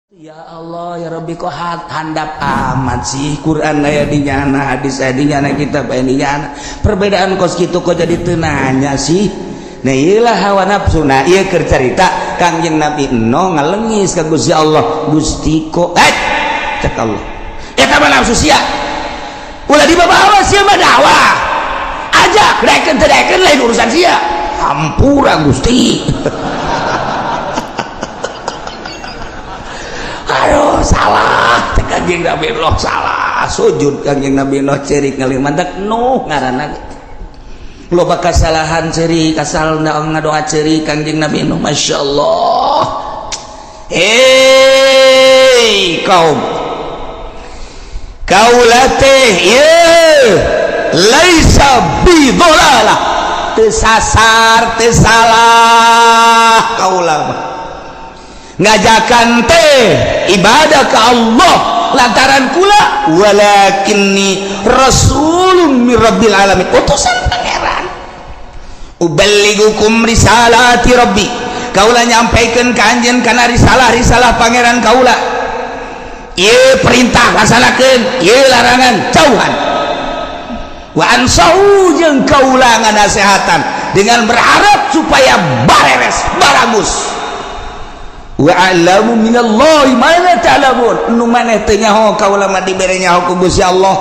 Ya Allah, ya Rabbi, kok handap amat sih? Quran aya di nyana, hadis aya di nyana, kitab aya di nyana, perbedaan kos kitu kok jadi teu nanya sih? Nah, iyalah hawa nafsu. Nah, ieu keur carita Kangjeng Nabi Nuh ngalengis ka Gusti Allah, "Gusti, kok?" Eh, cek Allah, "Eta mah nafsu sia, ulah dibawa. Sia mah dakwah aja, daekeun teu daekeun lain urusan sia." "Hampura, Gusti." "Aduh, salah," cek Kanjeng Nabi Nuh, "salah." Sujud Kanjeng Nabi Nuh, cerik ngalih. Mantak Nuh ngaranna loba kasalahan, cerik asal ngadoa, cerik Kanjeng Nabi Nuh. Masya Allah. Hei kaum, kaula teh ye laisa bidolalah, teu sasar, teu salah. Kaula mah ngajakan teh ibadah ke Allah lantaran kula walakinni rasulun min rabbil alamin, utusan Pangeran. Uballigukum risalati rabbi, kaula nyampaikan ka anjeun kana risalah-risalah Pangeran kaula. Ieu perintah laksanakeun, ieu larangan jauhan. Wa ansahu, jeung kaula nganasehatan dengan berharap supaya bareres, baragus. Wa a'lamu minallahi ma la ta'lamun, nu maneh teu nyaho, kaula mah dibere nyaho ku Gusti Allah.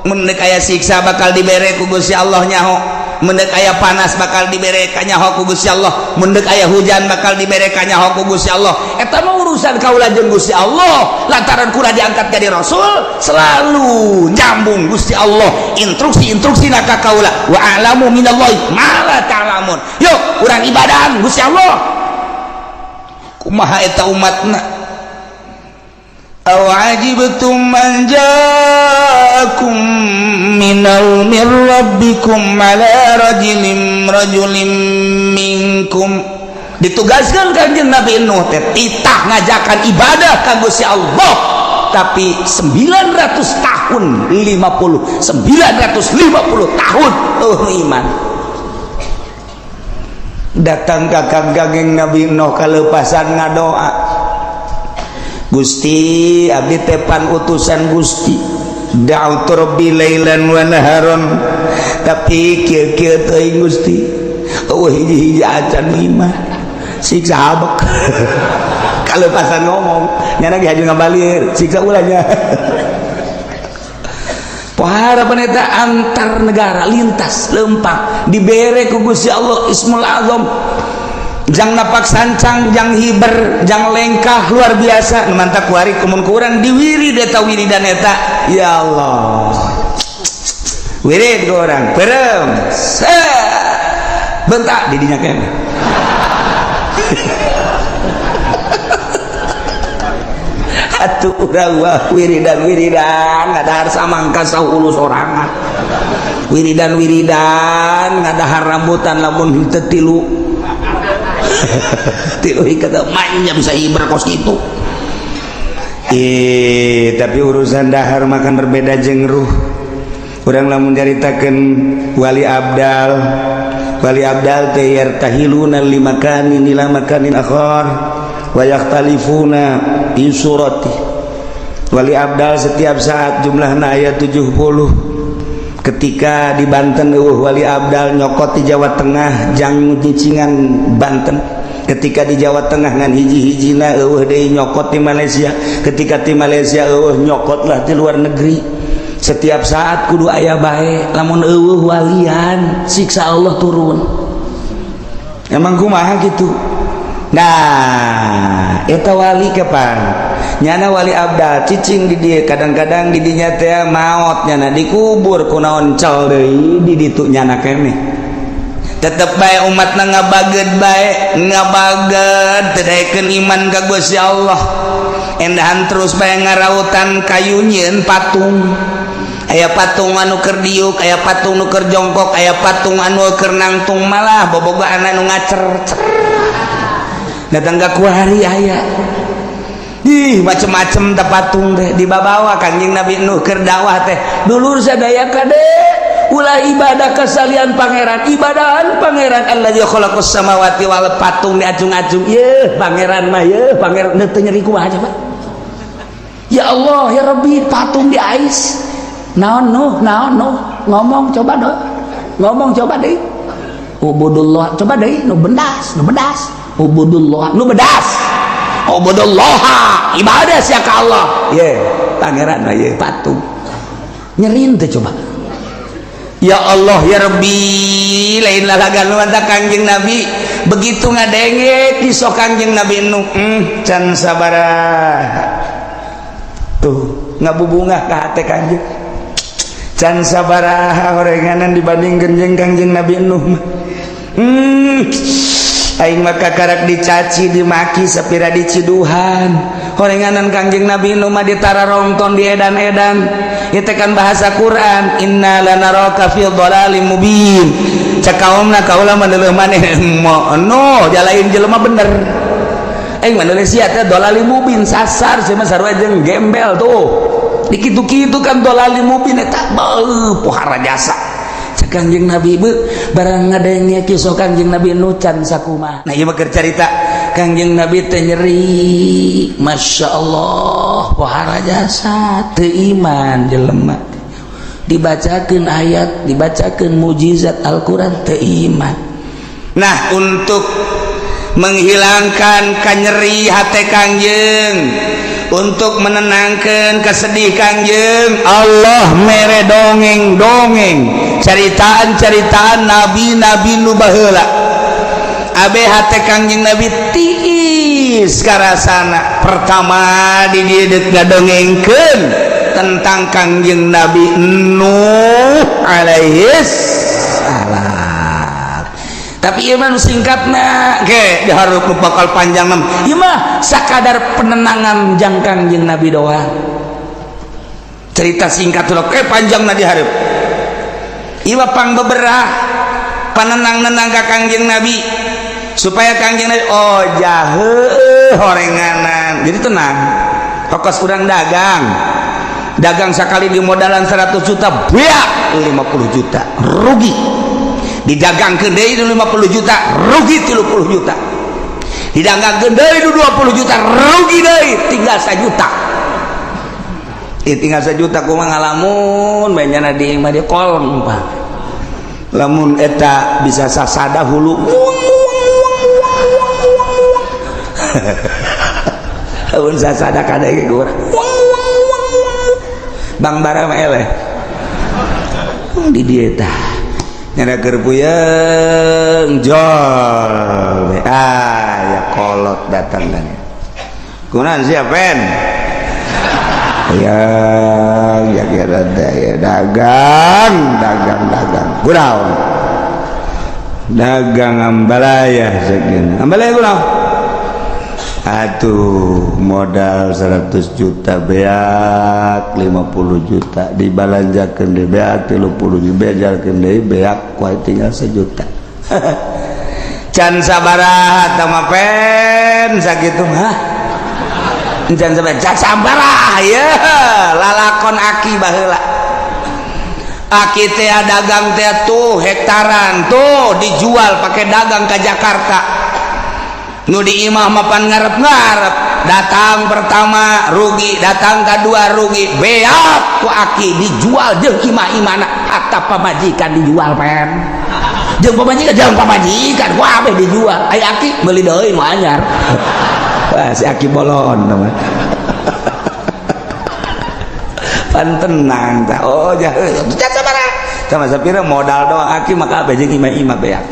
Mun deuk aya siksa bakal dibere ku Gusti Allah nyaho, mun deuk aya panas bakal dibere kanyaho ku Gusti Allah, mun deuk aya hujan bakal dibere kanyaho ku Gusti Allah. Eta mah urusan kaula jeung Gusti Allah. Lantaran kula diangkat jadi rasul, selalu nyambung Gusti Allah instruksi-instruksi ka kaula. Wa a'lamu minallahi ma la ta'lamun. Yuk, urang ibadahan Gusti Allah. Kumaha eta umatna? Aw ajibtum man ja'akum minal min rabbikum ala rajulin minkum. Ditugaskan Kanjeng Nabi Nuh teh titah ngajakan ibadah ka Gusti Allah, tapi 900 tahun 50, 950 tahun oh iman datang ka Kangjeng Nabi Nuh, kalepasan ngadoa, "Gusti, abdi teh pan utusan Gusti, da'utu rabbi lailan wa naharon, tapi kieu-kieu teuing, Gusti, eueuh hiji-hiji acan iman, siksa habek." Kalepasan ngomong nyana ge haju ngabalir, siksa ulahnya. Pohara peneta antar negara lintas lempang dibere ku Gusti Allah Ismul Azam jang napak sancang, jang hiber, jang lengkah luar biasa. Mantap kuari kumun kurang diwirid eta wiridan eta. Ya Allah, wirid ke orang perem bentak didinya kene. Atuh urang wah wiridan wiridan ngadahar samangka saulu sorangan, wiridan wiridan ngadahar rambutan, lamun henteu tilu tilu ikat manjam sahiber kos kitu. Eh, tapi urusan dahar makan berbeda jeung ruh. Urang lamun caritakeun wali abdal, wali abdal teh yartahiluna limakanin ila makanin akhar wa yakhtalifuna fi surati. Wali abdal setiap saat jumlahna aya 70. Ketika di Banten eueuh wali abdal, nyokot di Jawa Tengah jang nyicingan Banten. Ketika di Jawa Tengah ngan hiji-hijina eueuh deui, nyokot di Malaysia. Ketika di Malaysia eueuh, nyokotlah di luar negeri. Setiap saat kudu aya bae. Lamun eueuh walian, siksa Allah turun. Emang kumaha gitu? Nah, eta wali kapan nyana wali abdal cicing di dia. Kadang-kadang di dinya teh maot nyana, dikubur, kunaon cal deui di ditu nyana keneh. Tetep bae umatna ngabaged bae, ngabaged teu daekeun iman ka Gusti Allah. Endahan terus bae ngarautan kayu, nyieun patung. Aya patung anu keur diuk, aya patung nu keur jongkok, aya patung anu keur nangtung, malah bobogohan anu ngacer datang ka kuari aya. Ih, macem-macem teh patung teh dibabawa. Kanjeng Nabi Nuh keur dakwah teh, "Dulur sadaya, kade." Ulah ibadah kasalian pangeran, ibadahan pangeran alladzi khalaqas samawati wal patung diacung-acung. Ye pangeran mah, ye pangeran teu nyeri kumaha coba? Ya Allah ya Rabbi, patung di ais. Naon Nuh, naon Nuh? Ngomong coba dong. Ngomong coba deh. Ubudullah coba deh, nu bendas, nu bendas. Ubudullah, nu bedas. Ubudullah, ibadah sia ka Allah. Ye, pangeran mah ye patung. Nyerin teh coba. Ya Allah ya Rabbi, lain lalagan nu Kangjeng Nabi begitu ngadenge kisah Kangjeng Nabi Nuh, can sabaraha tuh ngabubungah ka hate Kangjeng, can sabaraha horenganan dibandingkeun jeung Kangjeng Nabi Nuh mah. Aing mah kakarak dicaci dimaki sapira diciduhan, horenganan Kangjeng Nabi Nuh mah ditararongton, di edan-edan. Itu kan bahasa Quran, inna lanaraka fi dhalalim mubin. Cek kaumna, kaula mah deuleuh maneh no jalain jelema bener, aing mah deuleuh sia teh dhalalim mubin, sasar sia mah, sarua jeung gembel tuh dikitu-kitu kan. Dhalalim mubin eta beuh pohara jasa. Cek Kangjeng Nabi beuh barang ngadenge kisah Kangjeng Nabi Nuh can sakumaha. Nah, ieu mah keur carita Kangjeng Nabi teh nyeri, Masya Allah, pohara jasa teu iman jelema, dibacakeun ayat, dibacakeun mujizat Al-Quran, teu iman. Nah, untuk menghilangkan kanyeri hati Kangjeng, untuk menenangkan kesedih Kangjeng, Allah mere dongeng-dongeng, ceritaan-ceritaan nabi-nabi nu baheula. Abe hate Kangjeng Nabi tiis karasana. Pertama di dieu ngadongengkeun tentang Kangjeng Nabi Nuh alaihis salam. Tapi ieu mah nu singkatna ge dihareup nu bakal panjang mah. Ieu mah sakadar penenangan jang Kangjeng Nabi doang. Cerita singkat tuh ke panjangna dihareup. Ieu mah pang beberah panenang-nenang ka Kangjeng Nabi supaya Kangjeng Nabi, oh jahe horenganan, jadi tenang. Kos urang dagang, dagang sekali di modalan 100 juta, beak 50 juta rugi. Didagangkeun deui 50 juta, rugi 30 juta. Didagangkeun deui 20 juta, rugi deui, tinggal 1 juta. Eh, tinggal 1 juta kumaha ngalamun banyana di imah di kolong, Pak. Lamun eta bisa sasada hulu, lamun sasada kadege urang Bang bara mah eleh di dieu tah nyana keur puyeng jol. Ah ya, kolot datang kan kunan siapa ya ya kira ya dagang, dagang, dagang kunaon, dagang ambalaya sekian ambalaya kunaon atuh. Modal 100 juta beak 50 juta, dibalanjakeun deui beak 30 juta, beajalkeun deui beak, kuai tinggal sejuta. Can sabaraha tama pen sakitu mah? Can sabaraha, can sabaraha ya lalakon aki baheula. Aki teh dagang teh tuh hektaran tuh dijual pakai dagang ke Jakarta. Nu di imah mapan ngarep-ngarep. Datang pertama rugi, datang kedua rugi, beak ku aki dijual jeung imah-imahna, hatta pamajikan dijual pen, jeung pamajikan, jeung pamajikan ku abeh dijual. Ai aki meuli deui nu anyar. Wah, si aki bolon mah pan tenang tah. Oh jahe sabaraha sama sapira modal doang aki maka abeh jeung imah-imah beak.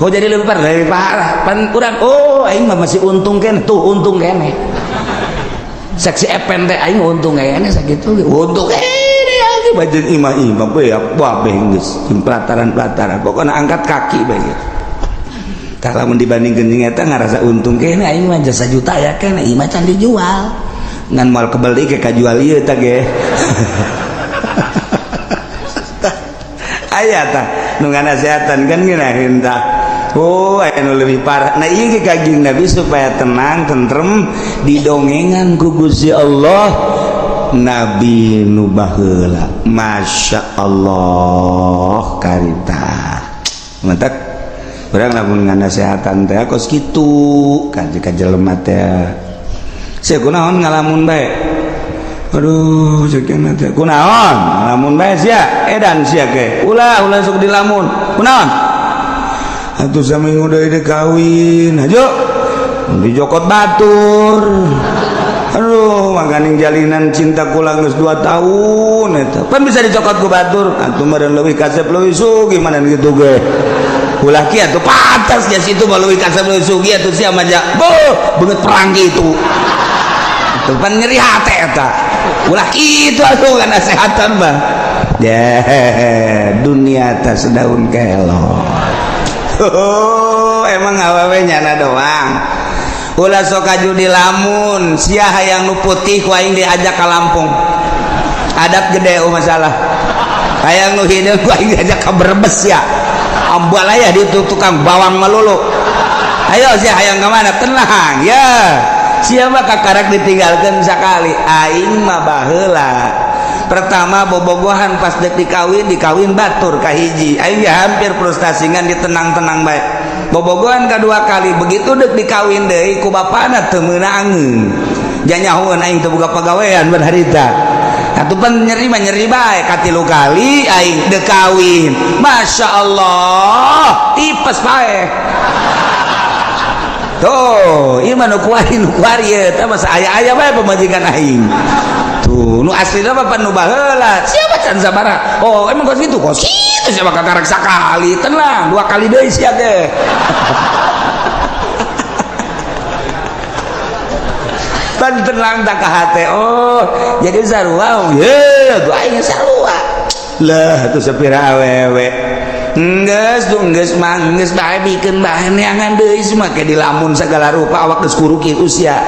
Oh, jadi lebih parah, lebih parah pan urang. Oh, aing mah masih untung kene tuh, untung kene saksi epen teh aing untung kene sakitu, untung kene aki bajeun imah-imah beak wabeh geus jeung pelataran-pelataran, pokokna angkat kaki bae gitu. Tah, lamun dibandingkeun jeung eta ngarasa untung kene aing mah, jasa juta ya kene, imah can dijual ngan moal kebeli ke kajual ieu tah ge. Aya tah nu nganasehatan kan ngeunaheun tah. Oh, aya nu leuwih parah. Nah, ieu ge Kangjeng Nabi supaya tenang tentrem didongengan ku Gusti Allah. Nabi nu baheula. Masya Allah karita mantap. Urang lamun nganasehatan teh kos kitu ka jelema teh. Sia kunaon ngalamun bae? Aduh, cek teh kunaon ngalamun bae sia? Edan sia ke. Ulah ulah sok dilamun. Kunaon? Atuh saminggu deui deui kawin. Hajo. Dijokot batur. Aduh, makaning jalinan cinta kula geus 2 tahun eta. Pan bisa dicokot ku batur. Atuh meureun leuwih kasep leuwih sugih mana gitu ge. Ulah kieu atuh pantas ya situ mah leuwih kasep leuwih sugih atuh sia mah boh beungeut perang kitu. Tuh pan nyeri hate eta. Ulah kitu atuh nasehatan mah. Ya, dunia atas daun kelor. Oh, emang awewe nyana doang. Ulah sok kaju di lamun, sia hayang nu putih ku aing diajak ka Lampung. Adab gede oh masalah. Hayang nu hideung ku aing diajak ka Brebes ya. Ambalaya di tukang bawang melulu. Ayo sia hayang ka mana? Tenang ya. Sia mah kakarak ditinggalkeun sakali. Aing mah baheula. Pertama bobogohan pas dek dikawin, dikawin batur kahiji. Aing ya hampir frustasi ngan ditenang-tenang bae. Bobogohan kedua kali begitu dek dikawin deui ku bapana teu meunangeun. Janyahoeun aing teu boga pagawean ban harita. Atuh pan nyeri mah nyeri bae katilu kali aing dek kawin. Masya Allah, tipes bae. Tuh, ieu mah nu kuari nu kuari eta mah aya-aya bae pamajikan aing. Tuh, nu aslina mah pan nu baheula. Siapa can sabaraha? Oh, emang kos kitu? Kos kitu siapa kakarak sakali. Tenang, 2 kali deui sia ge. Pan tenang tak ka hate. Oh, jadi sarua. Ye, atuh aing sarua. Lah, atuh sapira awewe. Enggeus tuh enggeus mah enggeus bae bikeun bae neangan deui semua ke dilamun segala rupa awak geus kuruki usia.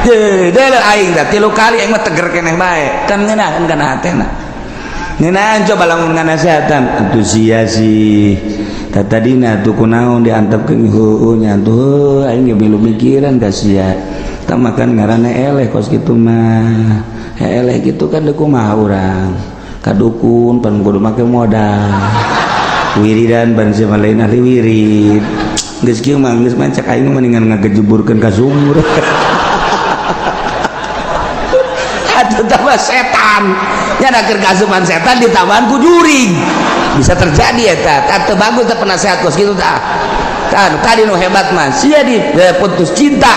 Heuh, deuleu aing teh 3 kali aing mah teger keneh bae. Kan ngeunaheun kana hatena. Ngeunaheun coba lamun nganasehatan atuh sia sih. Tadina tuh kunaon diantepkeun heueuh nya tuh aing ge milu mikiran ka sia. Tah makan ngaranna eleh kos kitu mah. Eleh kitu kan deuk kumaha urang. Ka dukun pan kudu make modal. Wiridan ban sia mah lain ahli wirid. Geus kieu mah geus mah cek aing mah mendingan ngagejeburkeun ka sumur. Atuh tambah setan. Nya da keur kasupan setan ditambahan ku jurig. Bisa terjadi eta. Tah teu bagus teh penasehat kos kitu tah. Tah tadi nu hebat mah sia di putus cinta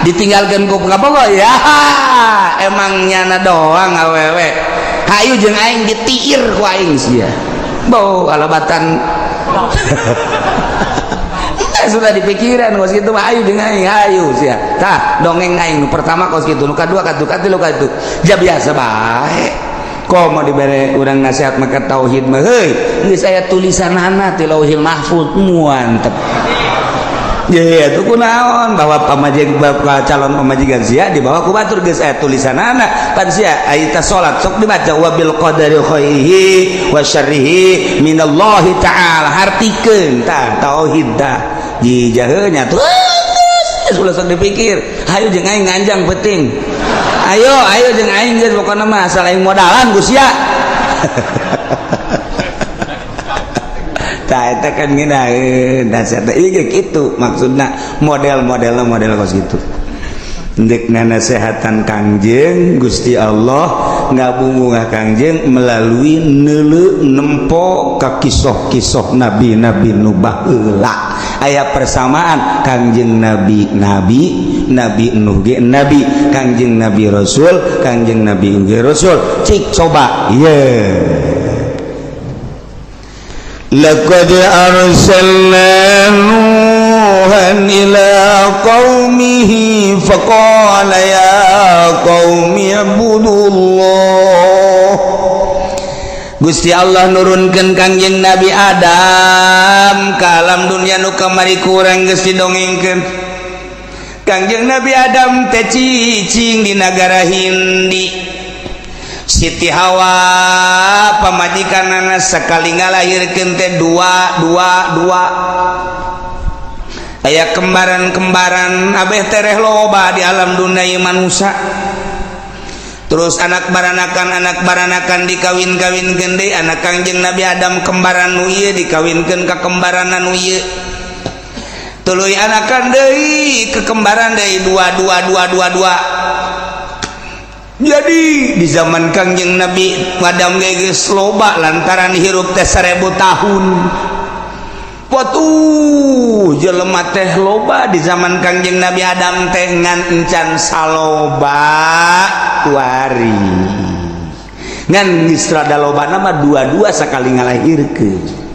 ditinggalkeun ku kabogoh ya emang nyana doang awewe. Hayu jeung aing ditiir ku aing sia. Bau alabatan. Sudah dipikiran kos kitu mah ayu jeung aing hayu sia. Tah dongeng aing nu pertama kos kitu, nu kadua katuh katilu katuh. Ja biasa bae. Komo dibere urang nasihat maka tauhid mah heuy geus aya tulisanana ti Lauhil Mahfuz muantep. Ye atuh kunaon bahwa pamajig calon pamajikan sia dibawa ku batur geus aya tulisanana pan sia aya ta salat sok dibaca wabil qadari khairihi wa syarrihi minallahi ta'ala hartikeun tah tauhid tah jijaheuh nya tuh geus ulah sok dipikir hayu jeung aing nganjang penting ayo ayo jeung aing geus pokona mah asal aing modalan ku sia. Tah eta kan ngeunaheun nasihat ieu ge kitu maksudna model-modelna model kos kitu. Ndek nanasehatan Kangjeng Gusti Allah ngabungah Kangjeng melalui neuleu nempo ka kisoh-kisoh nabi-nabi nu baheula. Aya persamaan Kangjeng Nabi nabi, Nabi Nuh ge nabi, Kangjeng Nabi Rasul, Kangjeng Nabi ge Rasul. Cik coba ye. Laqad arsalna Nuhan ila qaumihi faqala ya qaumi ibudullah. Gusti Allah nurunkeun Kangjeng Nabi Adam ka alam dunia nu kamari kurang geus didongengkeun. Kangjeng Nabi Adam teh cicing di nagara Hindi. Siti Hawa pamajikanana sekali ngalahirkeun teh 2 2 2. Aya kembaran-kembaran abeh tereh loba di alam dunia ieu manusia. Terus anak baranakan dikawin-kawinkeun deui, anak Kangjeng Nabi Adam kembaran nu ieu dikawinkeun ka kembaran nu ieu, tuluy anakan deui ke kembaran deui, dua dua dua dua dua. Jadi di zaman Kangjeng Nabi Adam geus loba lantaran hirup teh 1000 tahun. Watuh, jelema teh loba di zaman Kangjeng Nabi Adam teh, ngan encan saloba kuari, ngan geus rada loba nama dua-dua sakali ngalahirkeun.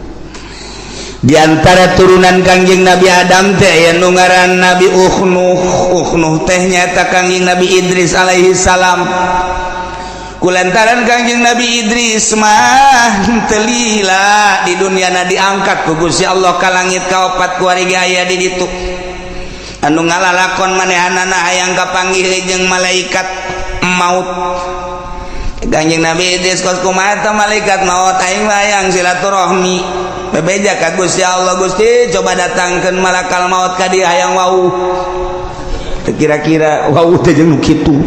Di antara turunan Kangjeng Nabi Adam teh aya nu ngaran Nabi Ukhnuh. Ukhnuh teh nyaeta Kangjeng Nabi Idris alaihi salam. Kulantaran Kangjeng Nabi Idris mah teu lila di dunia, diangkat ku Gusti Allah ka langit kaopat, kuari ge aya di ditu anu ngalalakon manehanana hayang kapanggih jeung malaikat maut. Kangjeng Nabi Idris kos kumaha malaikat maut, aing mah hayang silaturahmi, bebeja ka Gusti Allah, "Gusti, coba datangkeun malakal maut ka dieu, hayang wau." Teu kira-kira wau teh jeung nu kitu,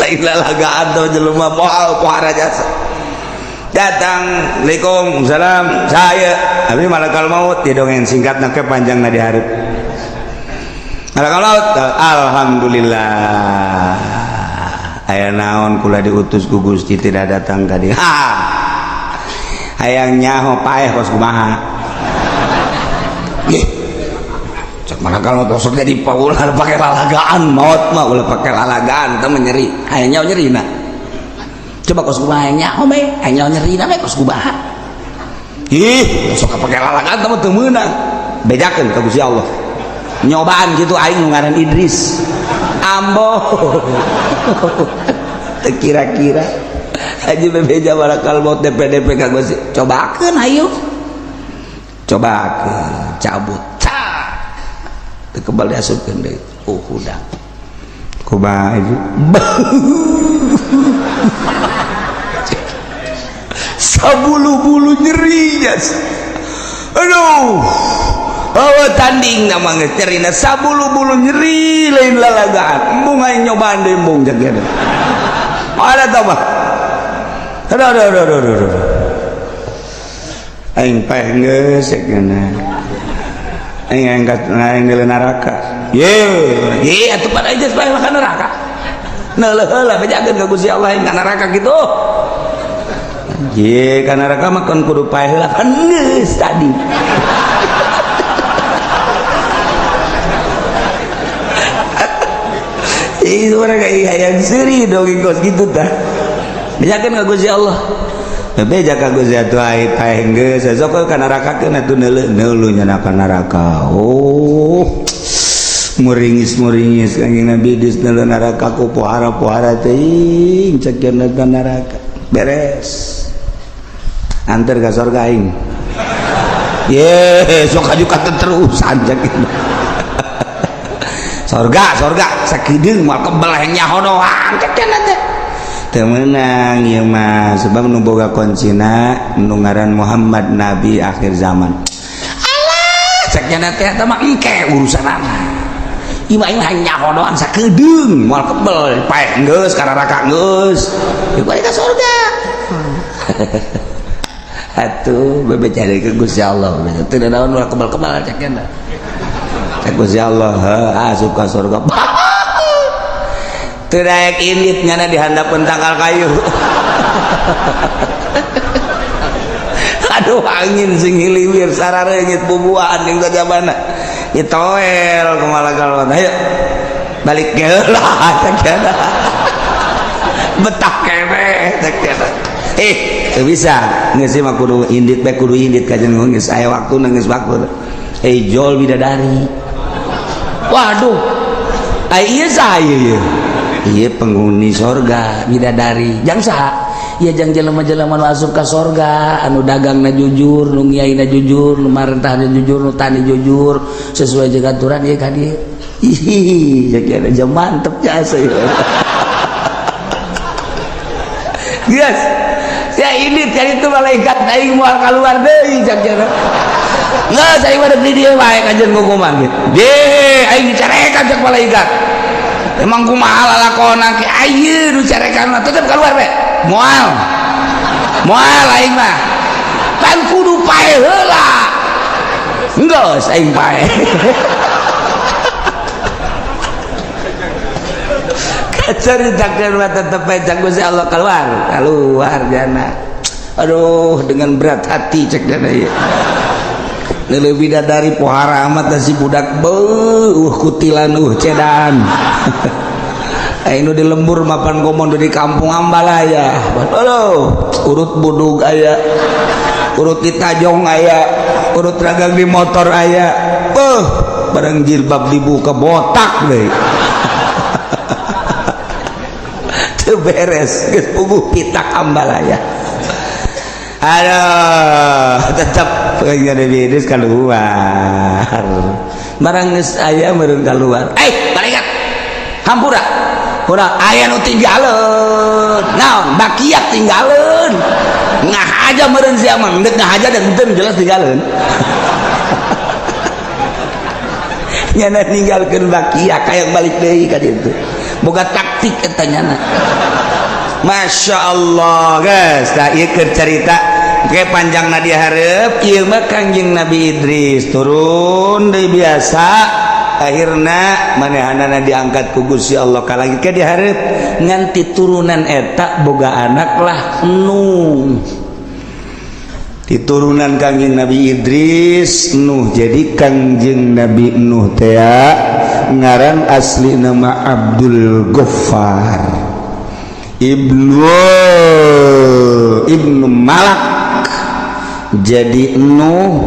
lain lalagaan teh jelema moal pohara jasa. Datang, "Assalamualaikum." "Salam, saya abi malakal maut." Di dongeng singkat ke panjang di hareup malakal maut, "Alhamdulillah, aya naon? Kula diutus ku Gusti." Tidak datang ka dieu. "Ha, hayang nyaho paeh kos kumaha." Ih, cek malakal maut, sok jadi paulah pakai lalagaan, maut mah ulah pakai lalagaan teh nyeri, hayang nyaho nyeri na. Coba kos kumaha nyaho me, hayang nyaho nyeri na me kos kumaha. Ih, sok pakai lalagaan teh mah teu meunang, bejakeun ka Gusti Allah, nyobaan gitu aing nu ngaran Idris. Ambo, teu kira-kira aja bebeja malakal maut DP-DP ka Gusti, cobakeun, ayo cobakeun, cabut cak teu kebal, diasupkeun deui. Oh, udah kumaha itu sabulu-bulu nyeri jas. Aduh, oh, tanding nama geus nyerina sabulu-bulu nyeri, lain lalagaan. Embung aing nyobaan deui, embung cek dia. Ada tah mah, aduh aduh aduh aduh aduh, aduh. Aing paeh geus cek nya, aing angkat aing di neraka ye ye atuh pada aja paeh mah ka neraka. Neuleuh heula, bejakeun ka Gusti Allah aing ka neraka kitu. Ye, ka neraka mah kan kudu paeh heula kan geus tadi. Ih, mereka hayang seuri dongeng kos kitu tah. Bejakeun ka Gusti Allah. Beja ka Gusti atuh aing paeh geus, sok ka neraka keun atuh neuleuh neuleuh nya ka neraka. Oh, muringis-muringis Kangjeng Nabi Idris neuleuh neraka ku pohara-pohara teuing cek ka neraka. Beres. Anter ka sorga aing. Ye, sok aju katerusan cek. Sorga, sorga sakideung moal kebel hayang nyaho doang cek teh. Teu meunang ieu mah, sebab nu boga kuncina nu ngaran Muhammad, nabi akhir zaman. Alah, cek nya teh eta mah engke urusanana. Ieu mah hayang nyaho doang sakedeung moal kebel, paeh geus ka neraka geus. Ieu ka sorga. Atuh bebeja deui ka Gusti Allah. Teu naon moal kebel-kebel cek nya. Cek Gusti Allah, heuh asup ka surga. Teu daek indit nyana di handapeun tangkal kayu. Aduh, angin sing hiliwir sarareungit bubuahan jeung sajabana. Ditoel kumaha kalon. Ayo balik geula cek nya. Betah keneh cek nya. Eh, teu bisa. Geus mah kudu indit bae, kudu indit ka jeung geus aya waktuna, geus waktu. Eh, jol bidadari. Waduh, ai ieu saha ieu? Ieu penghuni sorga bidadari. Jang saha? Ieu jang jelema-jelema nu asup ka sorga, anu dagangna jujur, nu ngiaina jujur, nu marentahna jujur, nu tani jujur, sesuai jeung aturan ieu ka dieu. Ih, jadi aja mantep jasa ieu. Geus. Ya ini cari itu malaikat aing moal keluar deui cak cenah. Nggak, saya mah di dieu wae kajen kukuman gitu. De, aing dicarekan cak. Cek malaikat, emang kumaha lalakon ke ayeuna nu carekan mah tetep keluar be. Moal moal, aing mah pan kudu paeh heula. Geus, aing paeh. Ceritakeun mah tetep bae cek Gusti Allah, keluar keluar jana. Aduh, dengan berat hati cek jana ieu. Leuwih bidadari pohara amat si budak, beuh, kutilan, cedan. Aing nu di lembur mapan komodo di kampung Ambalaya. Aduh, urut budug aya, urut di tajong aya, urut ragang di motor aya. Beuh, barang jilbab dibuka botak deui. Teu beres, geus puguh pitak Ambalaya. Aduh, tetap Idris keluar. Barang geus aya meureun keluar. Eh, malaikat. Hampura. Kurang aya nu tinggaleun. Naon? Bakiak tinggaleun. Ngahaja meureun sia mah, deuk ngahaja dan henteu jelas tinggaleun. Nyana ninggalkeun bakiak hayang balik deui ka ditu. Boga taktik eta nyana. Masya Allah, guys. Nah, ieu keur carita oke panjang na dihareup ieu mah. Kangjeng Nabi Idris turun deui biasa, akhirna manehanana diangkat ku Gusti Allah ka langit ke dihareup. Nganti turunan eta boga anak lah Nuh. Di turunan Kangjeng Nabi Idris, Nuh. Jadi Kangjeng Nabi Nuh teh ngaran asli nama Abdul Ghaffar Ibnu Ibnu Malak. Jadi Nuh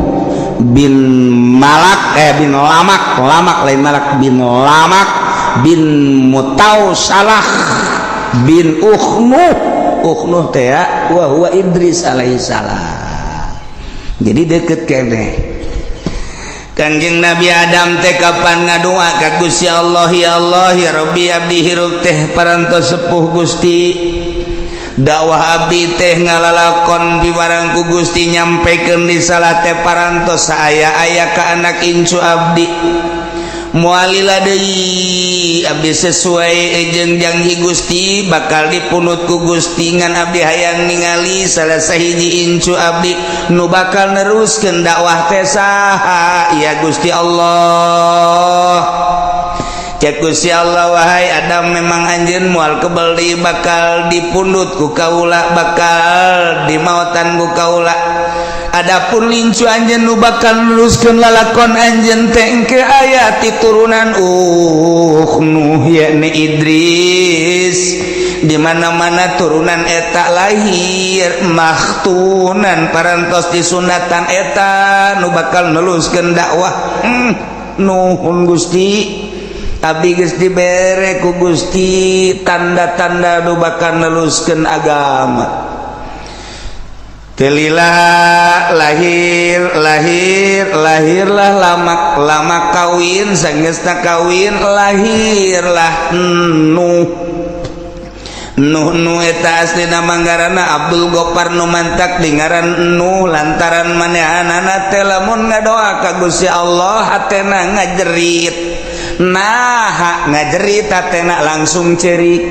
bin Malak, eh, bin Lamak, Lamak lain Malak, bin Lamak bin Mutau Salah bin Ukhnuh. Ukhnuh teh wa huwa Idris alaihi salam. Jadi deket kene. Kangjeng Nabi Adam teh kapan ngadua ka Gusti Allah, "Ya Allah, ya Rabbi, abdi hirup teh parantos sepuh, Gusti. Dakwah abdi teh ngalalakon piwarang ku Gusti, nyampekeun risalah teh parantos aya-aya ka anak incu abdi. Moal lila deui abdi sesuai jeung janji Gusti bakal dipundut ku Gusti. Ngan abdi hayang ningali salah sahiji incu abdi nu bakal neruskeun dakwah teh saha ya, Gusti Allah?" Cek Gusti Allah, "Wahai Adam, memang anjeun moal kebel deui bakal dipundut ku kaula, bakal dimautan ku kaula. Adapun incu anjeun nu bakal neruskeun lalakon anjeun teh engke aya ti turunan Nuh, yakni Idris. Di mana-mana turunan eta lahir makhtunan, parantos disunatan, eta nu bakal neruskeun dakwah." Nuhun Gusti, abdi geus dibere ku Gusti tanda-tanda nu bakal neruskeun agama." Teu lila lahir lahir lahirlah Lamak. Lamak kawin, sanggeusna kawin lahirlah Nuh. Nuh, Nuh eta aslina manggarana Abdul Gopar, nu mantak di ngaran Nuh lantaran manehanana teh lamun ngadoa ka Gusti Allah hatena ngajerit. Nah, ngajerit hatena langsung cerik.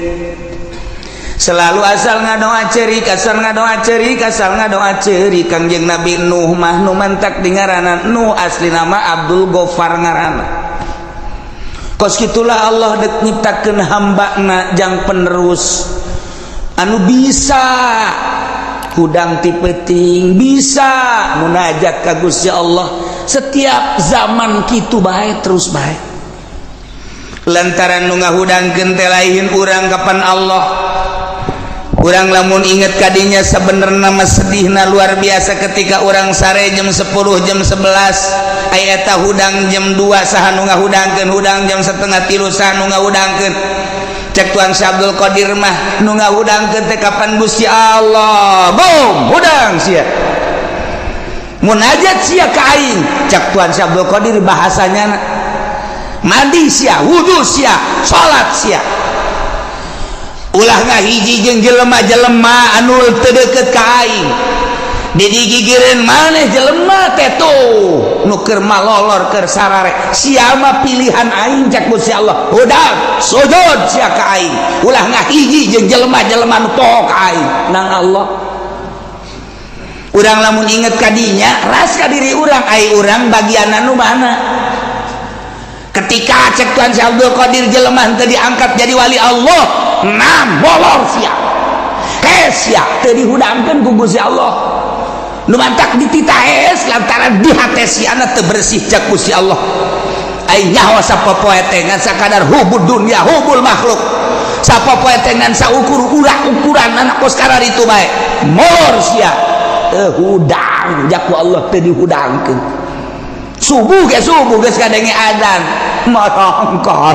Selalu asal ngadoa cerik, asal ngadoa cerik, asal ngadoa cerik. Kangjeng Nabi Nuh mah nu mantak di ngaranna Nuh, asli nama Abdul Gofar ngaranna. Kos kitulah Allah dek nyiptakeun hambana jang penerus anu bisa hudang ti peuting, bisa munajat ka Gusti Allah setiap zaman kitu bae terus bae. Lantaran nu ngahudangkeun teh lain urang, kapan Allah. Urang lamun inget kadinya sebenarnya mah sedihna luar biasa ketika urang sare jam 10, jam 11, aya eta hudang jam 2, saha nu ngahudangkeun? Hudang jam 2.30, saha nu ngahudangkeun? Cek Tuan Syekh Abdul Qadir mah nu ngahudangkeun teh kapan Gusti Allah. Boom, hudang sia, munajat sia ka aing, cek Tuan Syekh Abdul Qadir bahasanya. Mandi sia, wudu sia, salat sia, ulah ngahiji jeung jelema-jelema anu teu deukeut ka aing. Digigireun maneh jelema teh tuh. Nu keur malolor, keur sarare, sia mah pilihan aing cek Gusti Allah. Hudang sujud sia ka aing, ulah ngahiji jeung jelema-jelema nu poho ka aing nang Allah. Urang lamun inget kadinya, ras ka diri urang, ai urang bagian anu mana? Ketika cek Tuhan Syekh Abdul Qadir, jelema teu diangkat jadi wali Allah, nam molor sia, sia teu dihudangkeun ku Gusti Allah. Nu mantak dititaes lantaran di hate siana teu bersih cek Gusti Allah. Ai nyaho sapopoe teh ngan sakadar hubud dunya, hubul makhluk. Sapopoe teh ngan saukur urang ukuran anak kos itu bae. Molor sia, teu hudang jak ku Allah, teu dihudangkeun. Subuh ge, subuh geus kadenge adzan, marangkat,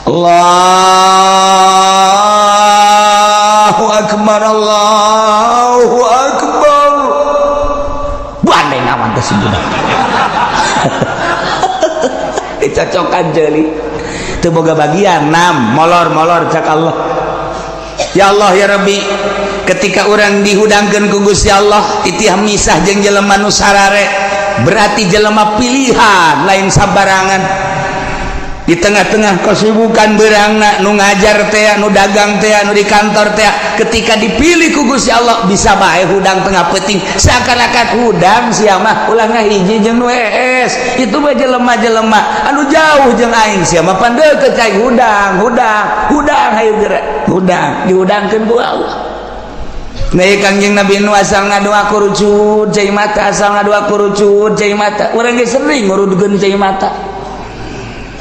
Allahu akbar, Allahu akbar. Bandai ngawan teh si budak, dicocokan jeli teu boga bagian. Nam molor-molor cak Allah. Ya Allah, ya Rabbi. Ketika orang dihudangkeun ku Gusti Allah, titih misah jeung jelema nu sarare, berarti jelema pilihan, lain sabarangan. Di tengah-tengah kesibukan berangna, nu ngajar teh, nu dagang teh, nu di kantor teh, ketika dipilih ku Gusti Allah, bisa bae hudang tengah peuting, seakan-akan hudang sia mah, ulah ngahiji jeung nu hees, itu mah jelema-jelema anu jauh jeung aing, sia mah pan deukeut cai. Hudang, hudang, hudang, hayu geura hudang, dihudangkeun ku Allah. Nih Kangjeng Nabi nu asal ngadua kurucut cai mata, asal ngadua kurucut cai mata. Urang ge sering ngurudkeun cai mata.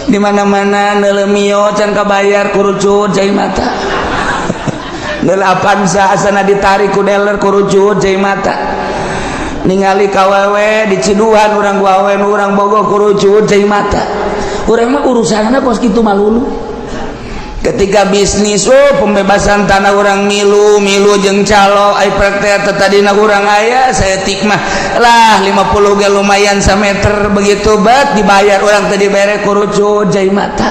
Di mana-mana neuleuh Mio can kabayar, kurucut cai mata. Neuleuh Avanza asana ditarik ku dealer, kurucut cai mata. Ningali kawewe diciduhan urang, awewe nu urang bogoh, kurucut cai mata. Urang mah urusanna kos kitu malulu. Ketika bisnis, oh, pembebasan tanah, orang milu milu jeung calo. Ai praktek tadina urang aya saeutik mah lah, 50 ge lumayan sameter. Begitu bet dibayar, urang tadi bere, kurucut cai mata.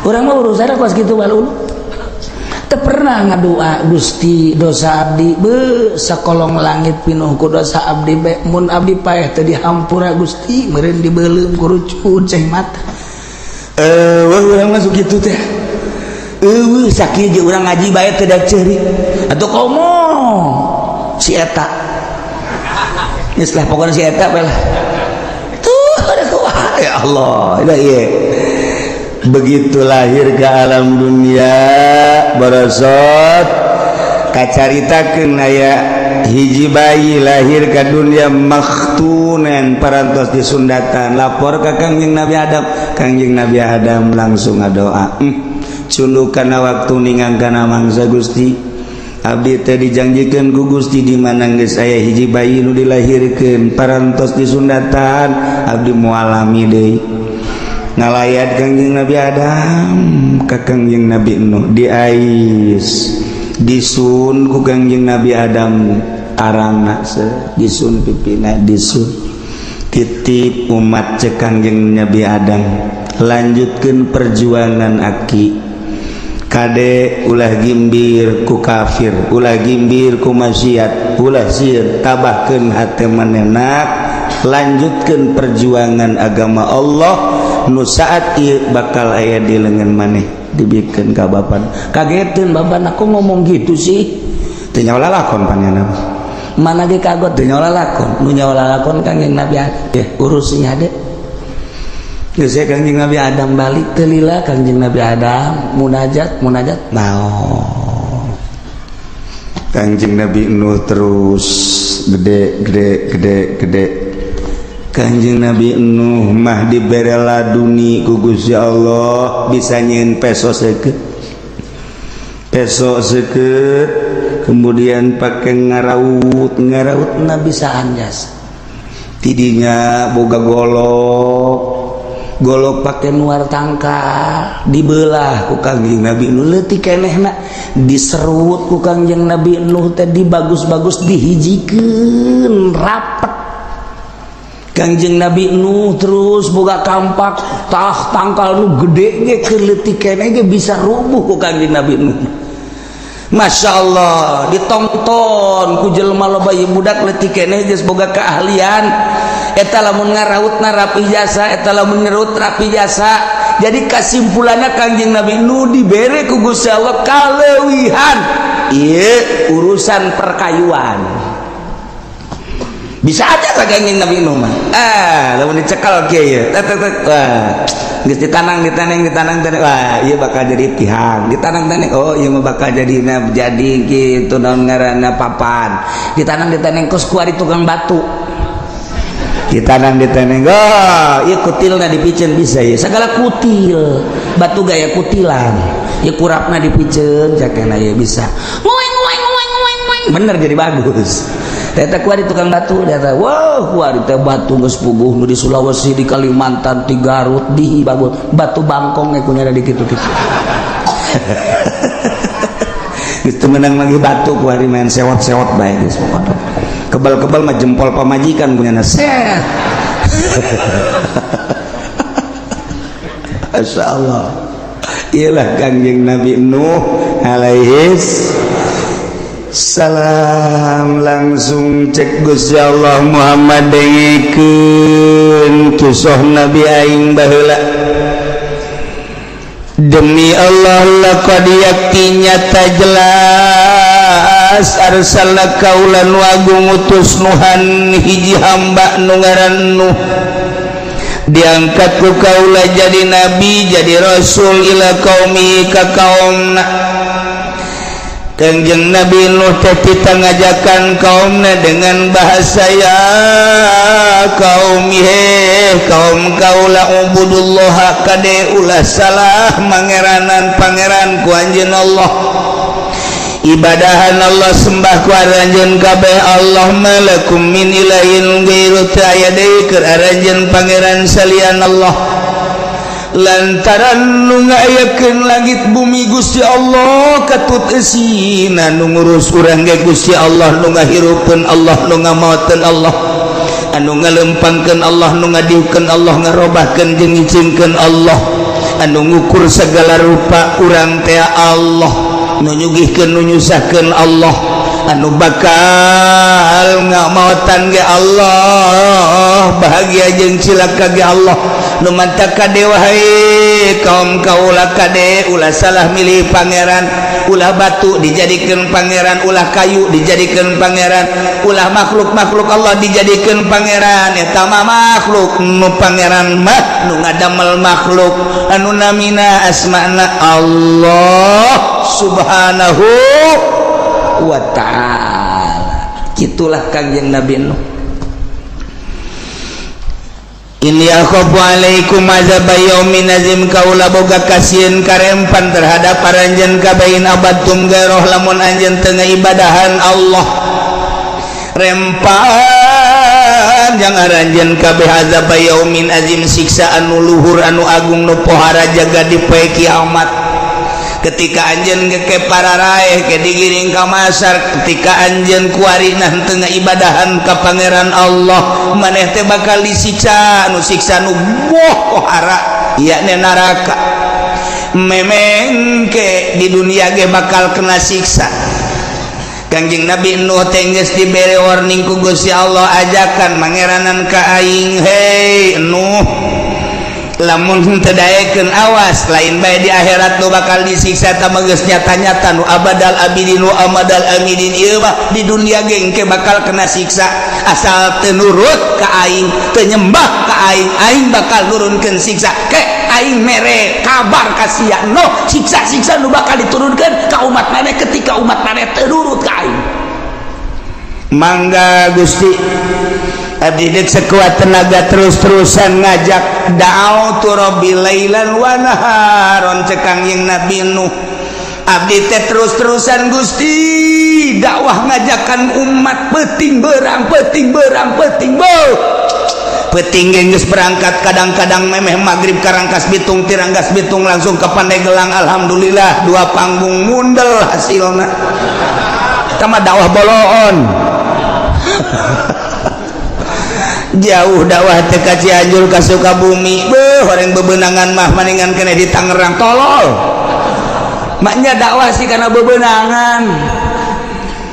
Urang mah urusanna kos kitu malulu. Teu pernah ngadua, "Gusti, dosa abdi be sakolong langit pinuh ku dosa abdi be, mun abdi paeh teu dihampura Gusti, meureun dibeuleum," kurucut cai mata. Eh, urang masuk kitu teh. Eueuh, sakieu ge urang ngaji bae teu da ceurik atuh. Komo si eta geus lah, pokona si eta bae lah tuh. Ada kumaha, ya Allah. Dah ieu begitu lahir ke alam dunia, barosot kacaritakeun aya hiji bayi lahir ke dunia makhtunen, parantos disundatan. Lapor ke Kangjeng Nabi Adam. Kangjeng Nabi Adam langsung ngadoa, cunduk kana waktu ningang kana mangsa, "Gusti, abdi teh dijanjikeun ku Gusti, di mana geus aya hiji bayi nu dilahirkeun parantos disundatan, abdi moal lami deui." Ngalayat Kangjeng Nabi Adam ka Kangjeng Nabi Nuh, diais, disun ku Kangjeng Nabi Adam arangna, disun pipina, disun. "Titip umat," cek Kangjeng Nabi Adam, "lanjutkan perjuangan aki. Kade, ulah gimbir ku kafir, ulah gimbir ku maksiat, ulah sieun, tabahkeun hate manehna, lanjutkan perjuangan agama Allah nu saat ieu bakal aya di lengan maneh." Dibikeun ka bapak. Kageteun bapak, "Aku ngomong gitu sih?" Teu nyaho lalakon panjana mana ge kagot, teu nyaho lalakon. Nu nyaho lalakon Kangjeng Nabi Adam. Ya urus sing hade. Geus, Kangjeng Nabi Adam balik. Teu lila Kangjeng Nabi Adam munajat, munajat naon. Kangjeng Nabi Nuh terus gede, gede, gede, gede. Kanjeng Nabi Nuh mah dibere laduni ku Gusti Allah, bisa nyieun peso seukeut, peso seukeut, kemudian pakai ngaraut, ngaraut na bisa anjas. Tidinya boga golok, golok pakai nuar tangkal, dibelah ku Kangjeng Nabi Nuh leutik kenehna, diserut ku Kangjeng Nabi Nuh teh, dibagus-bagus, dihijikeun rapet. Kangjeng Nabi Nuh terus boga kampak, tah tangkal nu gede ge, keur leutik keneh ge bisa rubuh ku Kangjeng Nabi Nuh. Masya Allah, ditonton ku jelema loba. Ieu budak leutik keneh geus boga keahlian. Eta lamun ngarautna rapi jasa, eta lamun ngerut rapi jasa. Jadi kesimpulannya, Kangjeng Nabi nu dibere ku Gusti Allah kaleuwihan ieu urusan perkayuan. Bisa aja ka Kangjeng Nabi Nuh mah. Ah, lamun dicekal kieu ye, tek tek tek, wah, geus ditanang, ditanang, ditanang, tanang, wah, ieu bakal jadi tihang. Ditanang tanang, oh, ieu mah bakal jadi jadi gitu, naon ngaranna, papan. Ditanang, ditanang, kos kuari tukang batu. Ditanang, ditanang, oh, ieu kutilna dipiceun bisa ya segala kutil batu, gaya kutilan ya, kurapna dipiceun cakena ya bisa nguing nguing nguing nguing nguing, bener jadi bagus. Eta kuari tukang batu eta, wow, kuari teh batu geus puguh nu di Sulawesi, di Kalimantan, di Garut, di bagus batu bangkong ge kunyara di kitu-kitu. Geus teu meunang lagi batu kuari, main sewot-sewot bae geus pokona. Kebal-kebal mah jempol pamajikan punya set. Masya Allah. Iyalah Kangjeng Nabi Nuh alaihis salam. Langsung cek Gusti Allah, "Muhammad, dengekeun kisah Nabi aing baheula. Demi Allah, laqad, yakti nyata jelas, arsalna, kaula nu agung ngutus, Nuhan, hiji hamba nu ngaran Nuh. Diangkat ku kaula jadi nabi, jadi rasul, ila qaumi, ka kaumna." Kangjeng Nabi Nuh teh tita ngajakan kaumna dengan bahasa, "Ya kaum, he kaum kaula, ubudullah, kade ulah salah mangeranan pangeran ku anjeun Allah, ibadahan Allah, sembah ku aranjeun kabeh Allah. Malakum min ilahin ghairu, teu aya deui keur aranjeun pangeran salian Allah, lantaran nu ngayakeun langit bumi Gusti Allah katut eusina, nu ngurus urang ge Gusti Allah, nu ngahirupeun Allah, nu ngamaoteun Allah, anu ngalempangkeun Allah, nu ngadiukeun Allah, ngarobahkeun jeung ngicingkeun Allah, anu ngukur segala rupa urang teh Allah, nu nyugihkeun, nu nyusahkeun Allah, anu bakal ngamaotan ge Allah, bahagia jeung cilaka ge Allah. Nu mantap kade, wahai kaum kaula, kade ulah salah milih pangeran. Ulah batu dijadikan pangeran, ulah kayu dijadikan pangeran, ulah makhluk-makhluk Allah dijadikan pangeran. Eta mah makhluk. Nu pangeran mah nu ngadamel makhluk, anu namina asmana Allah Subhanahu wa Ta'ala." Itulah Kangjeng Nabi Nuh. "Inni akhafu alaikum azab yaumin azim, kaula boga kasieun karempan terhadap aranjeun kabeh, in abadtum gairoh, lamun anjeun teu ibadahan Allah, rempan yang aranjeun kabeh azab yaumin azim, siksa anu luhur, anu agung, nu pohara jaga di poe kiamat." Ketika anjeun ke para raeh ke digiring ka masar, ketika anjeun kuari nah teu ibadahan ka pangeran Allah, maneh teh bakal disiksa, nu siksa nu boh pohara, yakni neraka. Memengke di dunia ge bakal kena siksa. Kangjeng Nabi Nuh teh geus dibere warning ku Gusti Allah, ajakan mangeranan ka aing, "Hei Nuh, lamun teu daekeun, awas, lain bae di akhirat nu bakal disiksa, tah geus nyata-nyata nu abadal abidin nu amadal amidin, ieu mah di dunia ge engke bakal kena siksa. Asal teu nurut ka aing, teu nyembah ka aing, aing bakal nurunkeun siksa. Ke aing mere kabar ka sia, no siksa-siksa nu bakal diturunkeun ka umat maneh ketika umat maneh teu nurut ka aing." "Mangga Gusti, abdi dek sekuat tenaga terus-terusan ngajak. Da'autu rabbi lailan wa naharon," cek Kangjeng Nabi Nuh, "abdi teh terus-terusan, Gusti, dakwah ngajakan umat peting berang, peting berang, peting beuh peting geus berangkat. Kadang-kadang memeh maghrib ka Rangkas Bitung, ti Rangkas Bitung langsung ke Pandeglang. Alhamdulillah, dua panggung mundel hasilna sama dakwah boloon. Jauh dakwah teh ka Cianjur, ka Sukabumi, beuh, orang bebenangan mah maningan kena di Tangerang, tolol maknya dakwah sih karena bebenangan."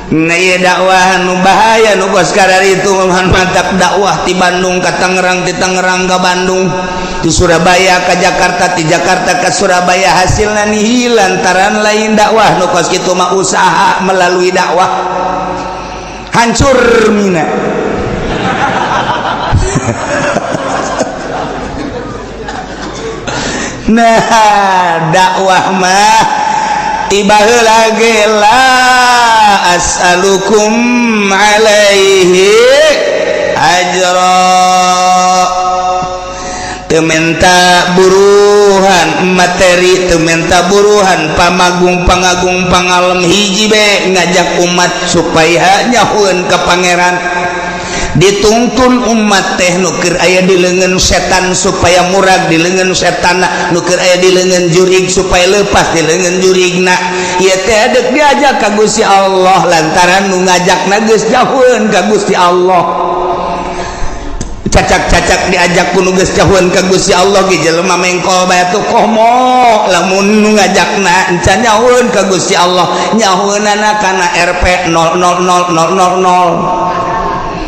Nah, ieu dakwah nu bahaya nu kos itu mantap dakwah di Bandung ke Tangerang, di Tangerang ke Bandung, di Surabaya ke Jakarta, di Jakarta ke Surabaya, hasilnya nihil lantaran lain dakwah nu kos kitu mah, usaha melalui dakwah. Hancur mina. Nah, dakwah mah tiba lagi la as'alukum alaihi ajra, teu menta buruhan materi, teu menta buruhan pamagung, pangagung, pangalem, hiji be ngajak umat supaya nyahueun ka Pangeran. Dituntun umat teh nu keur aya di leungeun setan supaya murag di leungeun setan, nu keur aya di leungeun jurig supaya lepas di leungeun jurigna. Ieu teh dek diajak ka Gusti Allah lantaran nu ngajakna geus jauheun ka Gusti Allah. Cacak-cacak diajak ku nu geus jauheun ka Gusti Allah ge jelema mengkol bae tuh. Komo lamun nu ngajakna encan nyahueun ka Gusti Allah, nyahueunana kana Rp 000000,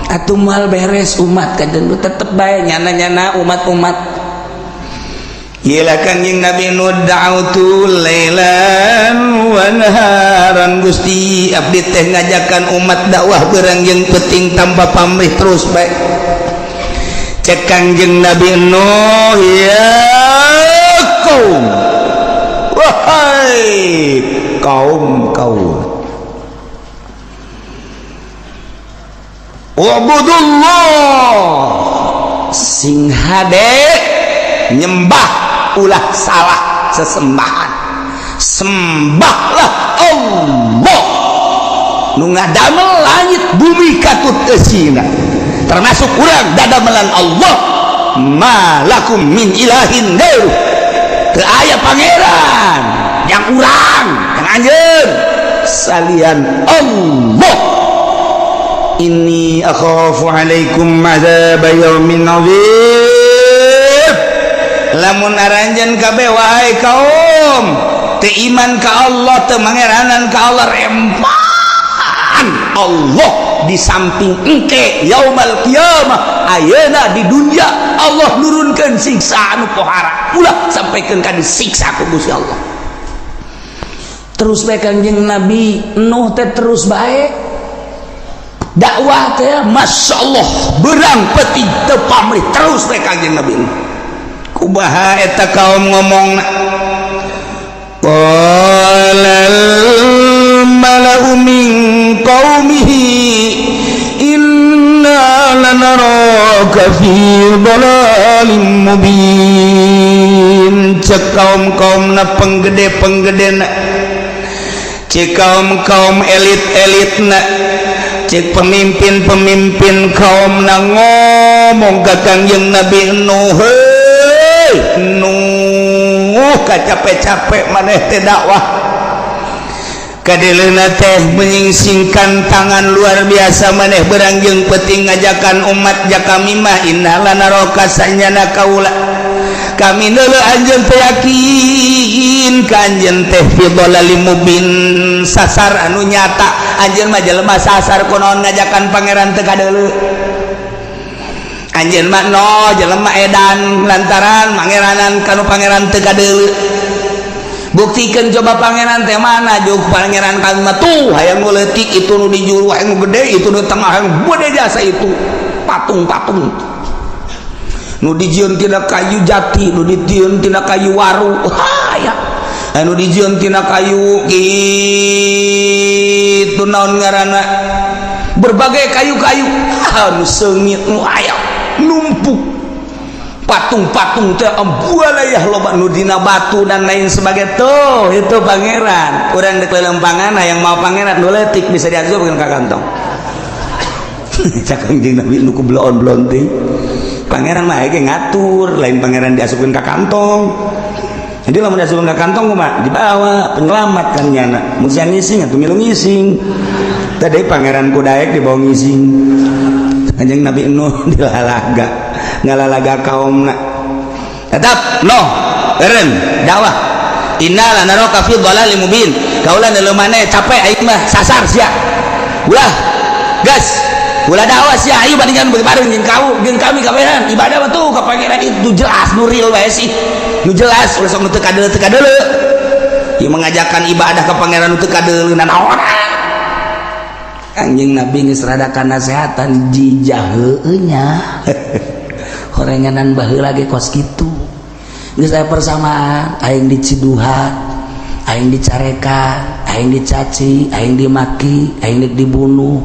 atuh moal beres umat. Kajen tetep bae nyana-nyana umat-umat. Gila, Kangjeng Nabi Nuh, da'autu lailan wa naharan, Gusti, abdi teh ngajakan umat dakwah beurang jeung peuting tanpa pamrih, terus bae. Cek Kangjeng Nabi Nuh, ya kaum, wahai kaum kaum, ubudullah, sing hade nyembah, ulah salah sesembahan, sembahlah Allah nu ngadamel langit bumi katut eusina, termasuk urang dadamelan Allah. Malakum min ilahin ghairuh, teu aya pangeran yang urang yang anjeun salian Allah. Inni akhafu alaikum azab yaumin azim. Lamun aranjeun kabeh, wahai kaum, teu iman ka Allah, teu mangeranan ka Allah, rempan Allah di samping engke yaumal qiyamah, ayeuna di dunia Allah nurunkeun siksa anu pohara, ulah sampaikan ka disiksa ku Gusti Allah. Terus bae Kangjeng Nabi Nuh teh, terus bae dakwah teh, masya Allah, beurang peuting teu pamrih, terus bae Kangjeng Nabi Nuh. Kumaha eta kaum ngomong? Qalal mala'u min qaumihi inna lanaraka fi dhalalim mubin. Cek kaum-kaum na, penggede-penggede na, cek kaum-kaum elit-elit na, cek pemimpin-pemimpin kaum na ngomong ka Kangjeng Nabi Nuh, heuy Nuh, capek-capek maneh teh dakwah, kadeleuna teh menyingsingkan tangan luar biasa, maneh beurang jeung peuting ngajakan umat ja kami mah, inna lanaraka, sanyana kaula, kami neuleu anjeun teh, yakin ka anjeun teh, fi dhalalim mubin, sasar anu nyata. Anjeun mah jelema sasar, kunaon ngajakan Pangeran teu kadeuleu? Anjeun mah no jelema edan lantaran mangeranan kanu Pangeran teu kadeuleu. Buktikan coba Pangeran teh mana juk Pangeran kami mah tuh hayang nu leutik itu, nu di juru hayang nu gede itu, nu tengah hayang gede jasa itu patung-patung nu dijieun tina kayu jati, nu dijieun tina kayu waru, ya, anu dijieun tina kayu kitu, naon ngaranna, berbagai kayu-kayu anu seungit nu aya numpuk patung-patung teh, ambualayah loba nu dina batu dan lain sebagai tuh. Itu Pangeran urang dek lelempangan hayang mau Pangeran nu leutik bisa diasupkeun ka kantong. Cak Kangjeng Nabi nu ku bloon-bloon teh, Pangeran mah ge ngatur, lain Pangeran diasupkeun ka kantong. Jadi lamun diasupkeun ka kantong mah dibawa penyelamat kan nyana mun siang ngising atuh milu ngising. Tadi Pangeran kudaek dibawa ngising. Kanjeng Nabi Nuh dilalaga, ngalalaga kaumna tetap noh eureun dakwah. Inna lanaraka fi dhalalin mubin, kaula neuleu maneh capek, aing mah sasar sia. Ulah gas, ulah dakwah sia. Ayo bandingkan bareng jeung kau jeung kami kabehan. Ibadah mah tuh ka Pangeran itu jelas, nu real bae sih, nu jelas. Ulah sok nu teu kadeuleu, teu kadeuleu. Ieu mengajarkan ibadah ka Pangeran nu teu kadeuleu naon. Kanjeng Nabi geus rada nasehatan jijah heueuh nya. Horenganan baheula ge kos kitu, geus aya persamaan. Aing diciduhan, aing dicarekan, aing dicaci, aing dimaki, aing dibunuh.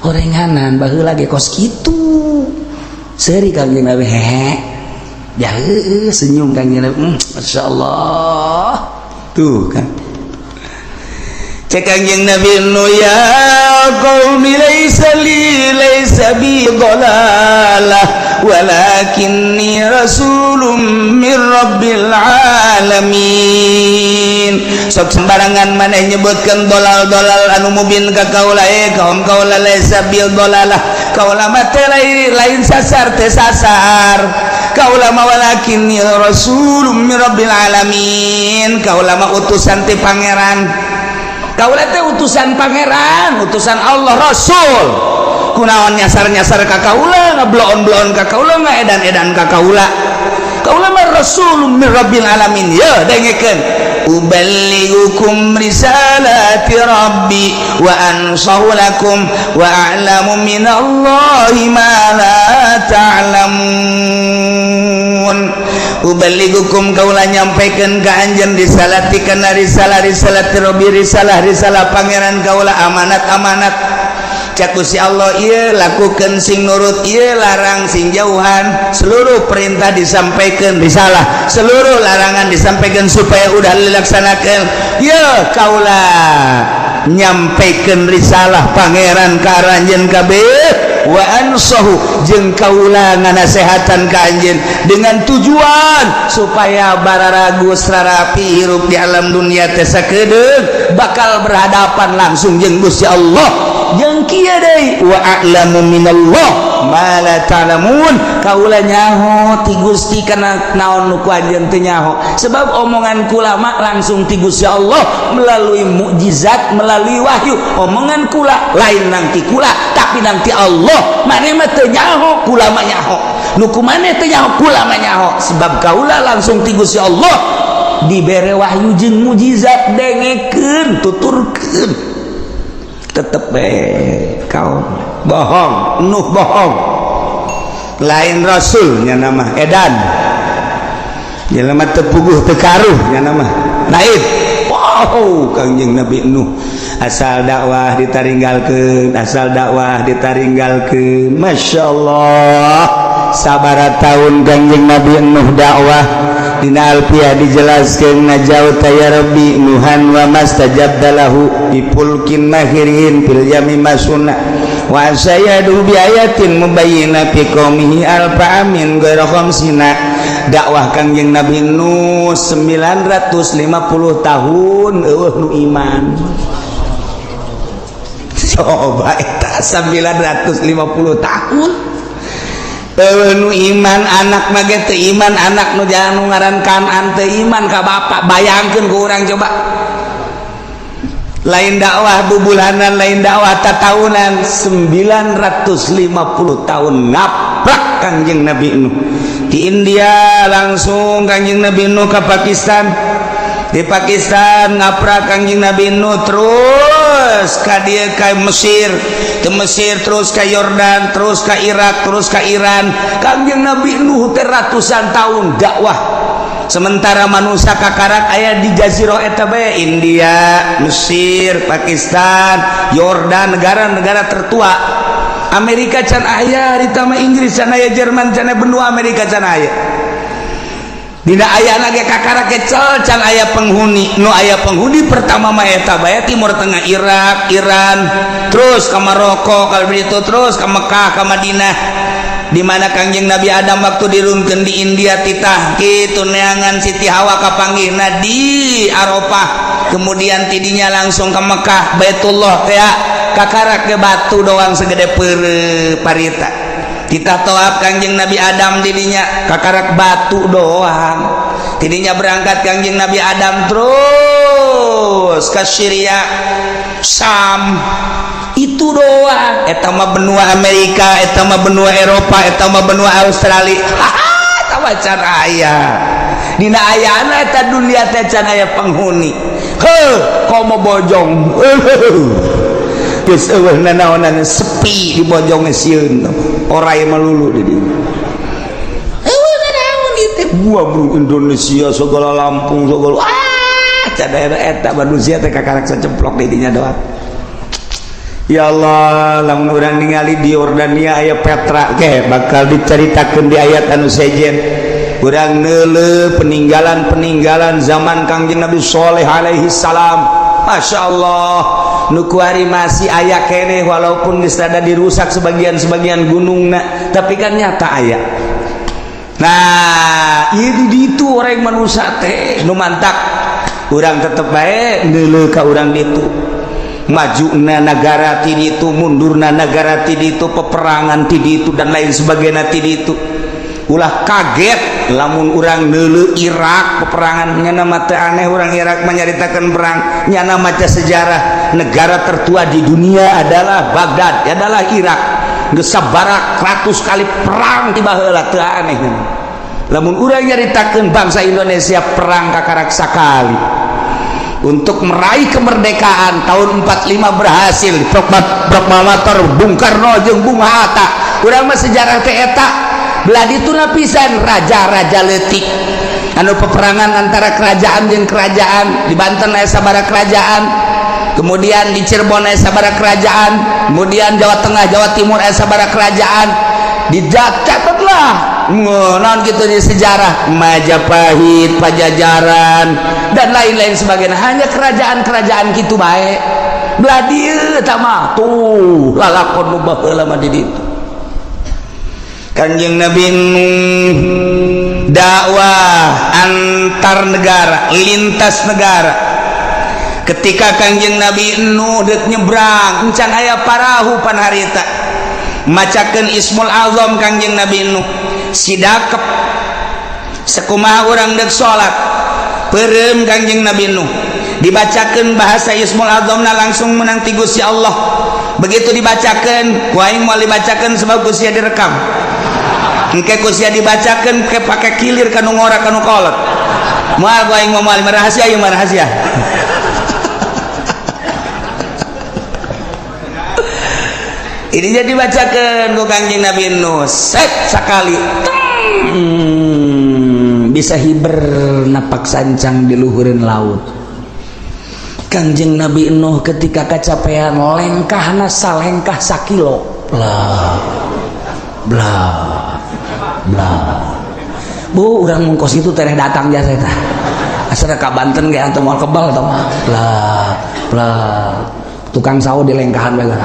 Horenganan baheula ge kos kitu. Seuri Kanjeng Nabi, hehe ya, heueuh, senyum Kanjeng Nabi. Masya Allah, tuh kan. Cek Kanjeng Nabi Nuh, "Ya qaumi, laisa li, laisa bi dhalalah, walakinni rasulun min rabbil alamin." Sok sembarangan maneh nyebutkeun dolal-dolal anu mubin ka kaula. Eh kaum kaula, laisa bil dhalalah, kaula mah teh lain sasar, teh sasar kaula mah. Walakinni rasulun min rabbil alamin, kaula mah utusan ti Pangeran. Kaula teh utusan Pangeran, utusan Allah, rasul. Kunaon nyasar-nyasar ka kaula, ngebloon-bloon ka kaula, ngaedan-edan ka kaula? Kaula mah rasulun min rabbil alamin. Ya, dengekeun, uballighukum risalati rabbi wa ansahu lakum wa a'lamu minallahi ma la ta'lamun. Uballighukum, kaula nyampaikan ka anjeun, risalati kana risalah, risalati rabbi, risalah risalah Pangeran kaula, amanat amanat. Cak Gusti Allah, ieu lakukan sing nurut, ieu larang sing jauhan. Seluruh perintah disampaikan, risalah, seluruh larangan disampaikan supaya udah dilaksanakan. Ya, kaula nyampaikan risalah Pangeran ka aranjeun kabeh, wa ansahu, jeung kaula nganasehatan ka anjeun dengan tujuan supaya bararagus rarapi hirup di alam dunia teh, sakedeung bakal berhadapan langsung jeung Gusti Allah. Jeung kieu deui, wa a'lamu minallah ma la ta'lamun, kaula nyaho ti Gusti kana naon nu ku anjeun teu nyaho, sebab omongan kula mah langsung ti Gusti Allah melalui mukjizat, melalui wahyu. Omongan kula lain nang ti kula, tapi nang ti Allah. Maneh mah teu nyaho, kula mah nyaho. Nu ku maneh teu nyaho, kula mah nyaho, sebab kaula langsung ti Gusti Allah dibere wahyu jeung mukjizat. Dengekeun, tuturkeun, tetep eh kau bohong. Nuh bohong, lain rasulnya, nama edan, jelema teu puguh teu karuh nya nama naib. Wow, Kangjeng Nabi Nuh asal dakwah ditaringgalkeun, asal dakwah ditaringgalkeun. Masya Allah, sabaraha tahun Kangjeng Nabi Nuh dakwah? Dina Alfiah dijelaskan, najauta ya Rabbi Nuhan wa mastajabta lahu bi fulkin mahirin fil yami masuna wa sayadu bi ayatin mubayyina fi qaumihi alfa amin ghaira khamsina. Dakwah Kangjeng Nabi Nuh 950 tahun, eueuh nu iman. Coba eta 950 tahun eueuh nu iman. Anak mah ge teu iman, anak nu jalan nu ngaran Kanan teu iman ka bapak. Bayangkeun ku urang coba, lain dakwah bubulanan, lain dakwah tatahunan, 950 tahun ngaprak Kangjeng Nabi Nuh. Di India langsung Kangjeng Nabi Nuh ke Pakistan, di Pakistan ngaprak Kangjeng Nabi Nuh, terus ka dia ke Mesir, ke Mesir terus ke Yordan, terus ke Irak, terus ke Iran. Kangjeng Nabi Nuh teh ratusan tahun dakwah, sementara manusia kakarak aya di jazirah eta bae, India, Mesir, Pakistan, Yordan, negara-negara tertua. Amerika can aya harita mah, Inggris can aya, Jerman can aya, benua Amerika can aya. Dina aya lagi kakarak kecel, can aya penghuni. Nu aya penghuni pertama mah eta bae, Timur Tengah, Irak, Iran, terus ke Maroko, kalau begitu terus ke Mekah, ke Madinah, di mana Kangjeng Nabi Adam waktu dirunkeun di India titah kitu neangan Siti Hawa, kapanggihna di Arafah. Kemudian tidinya langsung ke Mekah, Baitullah teh kakarak ke batu doang segede pere parita. Kita toab Kangjeng Nabi Adam didinya, kakarak batu doang. Tidinya berangkat Kangjeng Nabi Adam terus ke Syria, Sam. Itu doang. Eta mah benua Amerika, eta mah benua Eropa, eta mah benua Australia. Haha, eta mah can aya. Dina ayana eta dunia teh can aya penghuni. Heuh, komo bojong. Geus eueuh nanaonan, sepi di bojong, sieun orai melulu di dieu. Eueuh nanaon ieu teh. Buah bro, Indonesia segala, Lampung segala, ah, can daerah eta manusia teh kakarak sacemplok di dinya doang. Ya Allah, lamun urang ningali di Yordania aya Petra ke bakal diceritakeun di ayat anu sejen. Urang neuleuh peninggalan-peninggalan zaman Kangjeng Nabi Soleh alaihi salam. Masya Allah, nu kuari masih aya keneh walaupun geus rada dirusak sebagian-sebagian gunungna, tapi kan nyata aya. Nah, ieu di ditu orang manusia teh nu mantak urang tetep bae neuleuh ka urang ditu. Maju na negara ti ditu, mundurna negara ti ditu, peperangan ti ditu, dan lain sebagainya ti ditu. Ulah kaget lamun urang neuleuh Irak peperangan, nyana mah teu aneh urang Irak menyaritakan perang. Nyana maca sejarah, negara tertua di dunia adalah Baghdad, adalah Irak. Geus sabaraha ratus kali perang ti baheula, teu aneh lamun urang nyaritakeun bangsa Indonesia perang kakarak sakali untuk meraih kemerdekaan tahun 45 berhasil proklamator Bung Karno jeung Bung Hatta. Urang mah sejarah teh eta belah dituna pisan, raja-raja leutik anu peperangan antara kerajaan jeung kerajaan. Di Banten aya sabaraha kerajaan, kemudian di Cirebon aya sabaraha kerajaan, kemudian Jawa Tengah, Jawa Timur aya sabaraha kerajaan. Dicatatlah naon gitu di sejarah Majapahit, Pajajaran, dan lain-lain sebagainya. Hanya kerajaan-kerajaan gitu baik. Belah dieu eta mah tuh lalakon nu baheula mah di ditu. Kanjeng Nabi Nuh dakwah antar negara, lintas negara. Ketika Kanjeng Nabi Nuh dek nyebrang, encan aya parahu pan harita. Macakeun Ismul Azam Kanjeng Nabi Nuh, sidakep sekumaha urang dek salat, peureum Kanjeng Nabi Nuh, dibacakeun bahasa Ismul Azamna langsung menang ti Gusti Allah. Begitu dibacakeun, ku aing moal dibacakeun sebab ku sia direkam. Engke ku sia dibacakeun ke pake kilir kanu ngora kanu kolot. Moal ku aing mah, moal, rahasia ieu mah, rahasia. Ini jadi dibacakeun ku Kanjeng Nabi Nuh, set sakali bisa hiber napak sancang di luhureun laut. Kanjeng Nabi Nuh ketika kecapean, lengkahna salengkah sakilo, bla bla bla. Bu, urang mun kos itu tereh datang jasa eta asal ka Banten ge antum moal kebal tah mah. Bla bla, tukang sawo di lengkahan bae.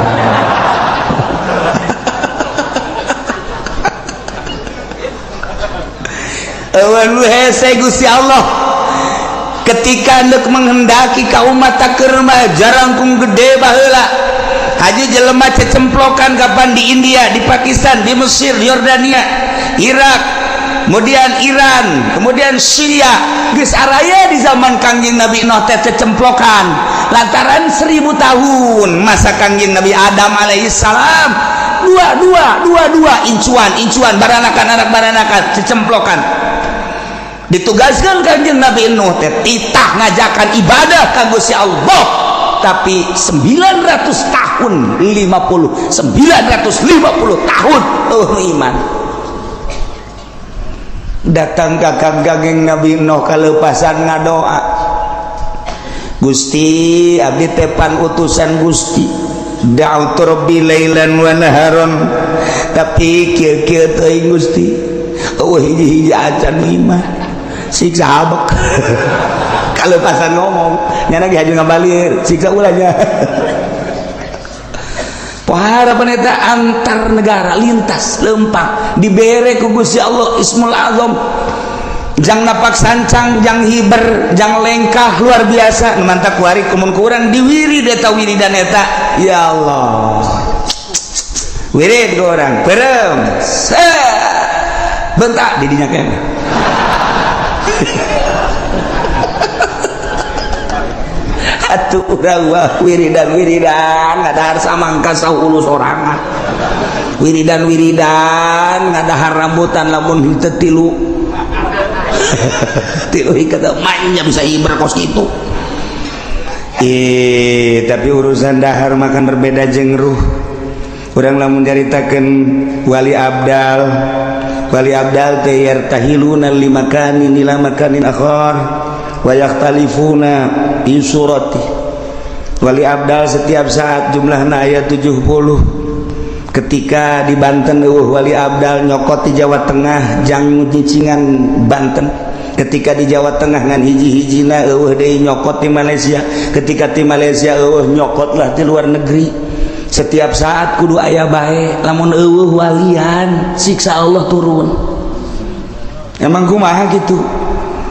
Eueun hese Gusti Allah ketika hendak menghendaki ka umat keur mah jarangkung gede baheula. Haji jelema cecemplokan kapan di India, di Pakistan, di Mesir, di Yordania, Irak, kemudian Iran, kemudian Syria. Geus araya di zaman Kangjeng Nabi Nuh teh cecemplokan lantaran 1000 tahun masa Kangjeng Nabi Adam alaihi salam, dua dua dua dua, incuan incuan, baranakan anak baranakan, cecemplokan. Ditugaskan Kanjeng Nabi Nuh teh titah ngajakan ibadah ka Gusti Allah, tapi 900 tahun 50 950 tahun oh iman datang ka Kangjeng Nabi Nuh kalepasan ngadoa, Gusti, abdi teh pan utusan Gusti, da'utu rabbi lailan wa naharon, tapi kieu-kieu teuing Gusti, eueuh hiji-hiji acan iman, siksa habek. Kalepasan ngomong nyana ge haju ngabalir, siksa ulahnya. Pohara peneta antar negara lintas lempang dibere ku Gusti Allah Ismul Azam jang napak sancang, jang hiber, jang lengkah luar biasa. Mantak kuari kumun kurang diwirid eta wiridan eta, ya Allah, wirid ku orang peureum bentak didinya kene. Atuh urang mah wiridan wiridan ngadahar samangka saulu sorangan, wiridan wiridan ngadahar rambutan, lamun henteu tilu tilu ikat manya bisa iber kos kitu. Eh, tapi urusan dahar makan berbeda jeung ruh. Urang lamun nyaritakeun wali abdal, wali abdal teh yartahiluna limakanin ila makanin akhar wa yakhtalifuna fi surati. Wali abdal setiap saat jumlahna aya 70. Ketika di Banten euweuh wali abdal, nyokot di Jawa Tengah jang nyicingan Banten. Ketika di Jawa Tengah ngan hiji-hijina euweuh deui, nyokot di Malaysia. Ketika di Malaysia euweuh, nyokot lah di luar negeri. Setiap saat kudu aya bae. Lamun euweuh walian, siksa Allah turun. Emang kumaha gitu?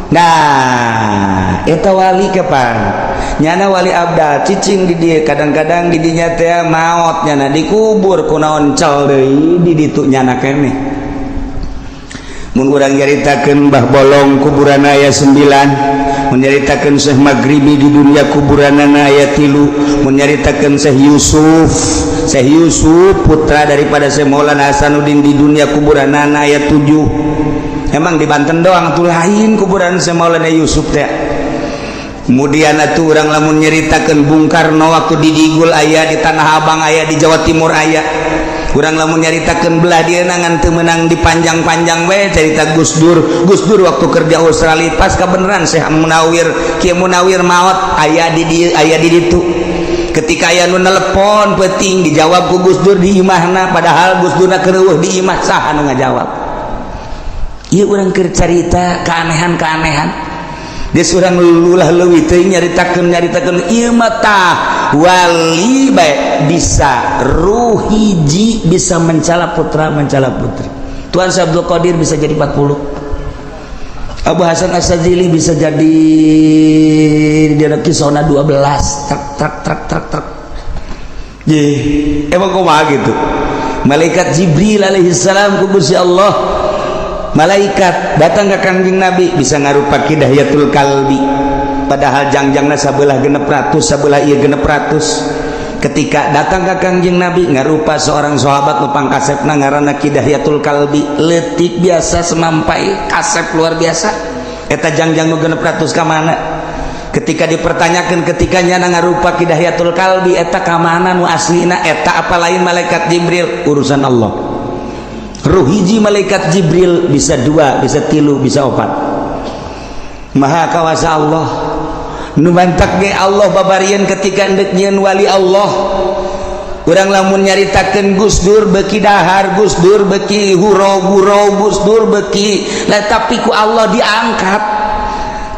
Nah, eta wali kapan nyana wali abdal cicing di dieu, kadang-kadang di dinya teh maot nyana, dikubur, kunaon cal deui di ditu nyana keneh. Mun urang nyaritakeun Mbah Bolong, kuburan aya 9. Mun nyaritakeun Syekh Maghribi, di dunia kuburanana aya 3. Mun nyaritakeun Syekh Yusuf, Syekh Yusuf putra daripada Syekh Maulana Hasanuddin, di dunia kuburanana aya 7. Emang di Banten doang tuh lain kuburan Syekh Maulana Yusuf teh. Kemudian atuh urang lamun nyaritakeun Bung Karno, waktu di Digul aya, di Tanah Abang aya, di Jawa Timur aya. Urang lamun nyaritakeun belah dia ngan teu meunang dipanjang-panjang we cerita Gus Dur. Gus Dur waktu kerja Australia, pas kebenaran Syekh Munawir, Kiai Munawir maot, aya di dieu, aya di ditu. Ketika aya nu telepon penting, dijawab ku Gus Dur di imahna, padahal Gus Dur keur euweuh di imah. Saha nu ngajawab? Ieu urang keur carita keanehan-keanehan. Dia surang lulah leuwih teuing nyaritakeun nyaritakeun ieu mah. Tah, wali bae bisa ruh hiji bisa mencala putra, mencala putri. Tuan Syekh Abdul Qadir bisa jadi 40, Abu Hasan Asy-Syadzili bisa jadi dia kisona 12, truk truk truk truk truk. Ye, emang kumaha gitu? Malaikat Jibril alaihi salam ku Gusti Allah, malaikat datang ke Kangjeng Nabi bisa ngarupa Ki Dihyatul Kalbi, padahal jangjangna sabelah 600, sabelah ieu 600. Ketika datang ke Kangjeng Nabi ngarupa seorang sahabat nu pangkasepna ngaranna Ki Dihyatul Kalbi, leutik biasa semampai, kasep luar biasa. Eta jangjang nu 600 ka mana? Ketika dipertanyakan, ketika nyana ngarupa Ki Dihyatul Kalbi, eta ka mana nu aslina? Eta apa lain malaikat Jibril? Urusan Allah. Ruh hiji malaikat Jibril bisa dua, bisa tilu, bisa opat. Maha kawasa Allah. Nu mantak ge Allah babarian ketika endek nyieun wali Allah. Urang lamun nyaritakeun Gus Dur beki dahar, Gus Dur beki huro-huro, Gus Dur beki lah, tapi ku Allah diangkat.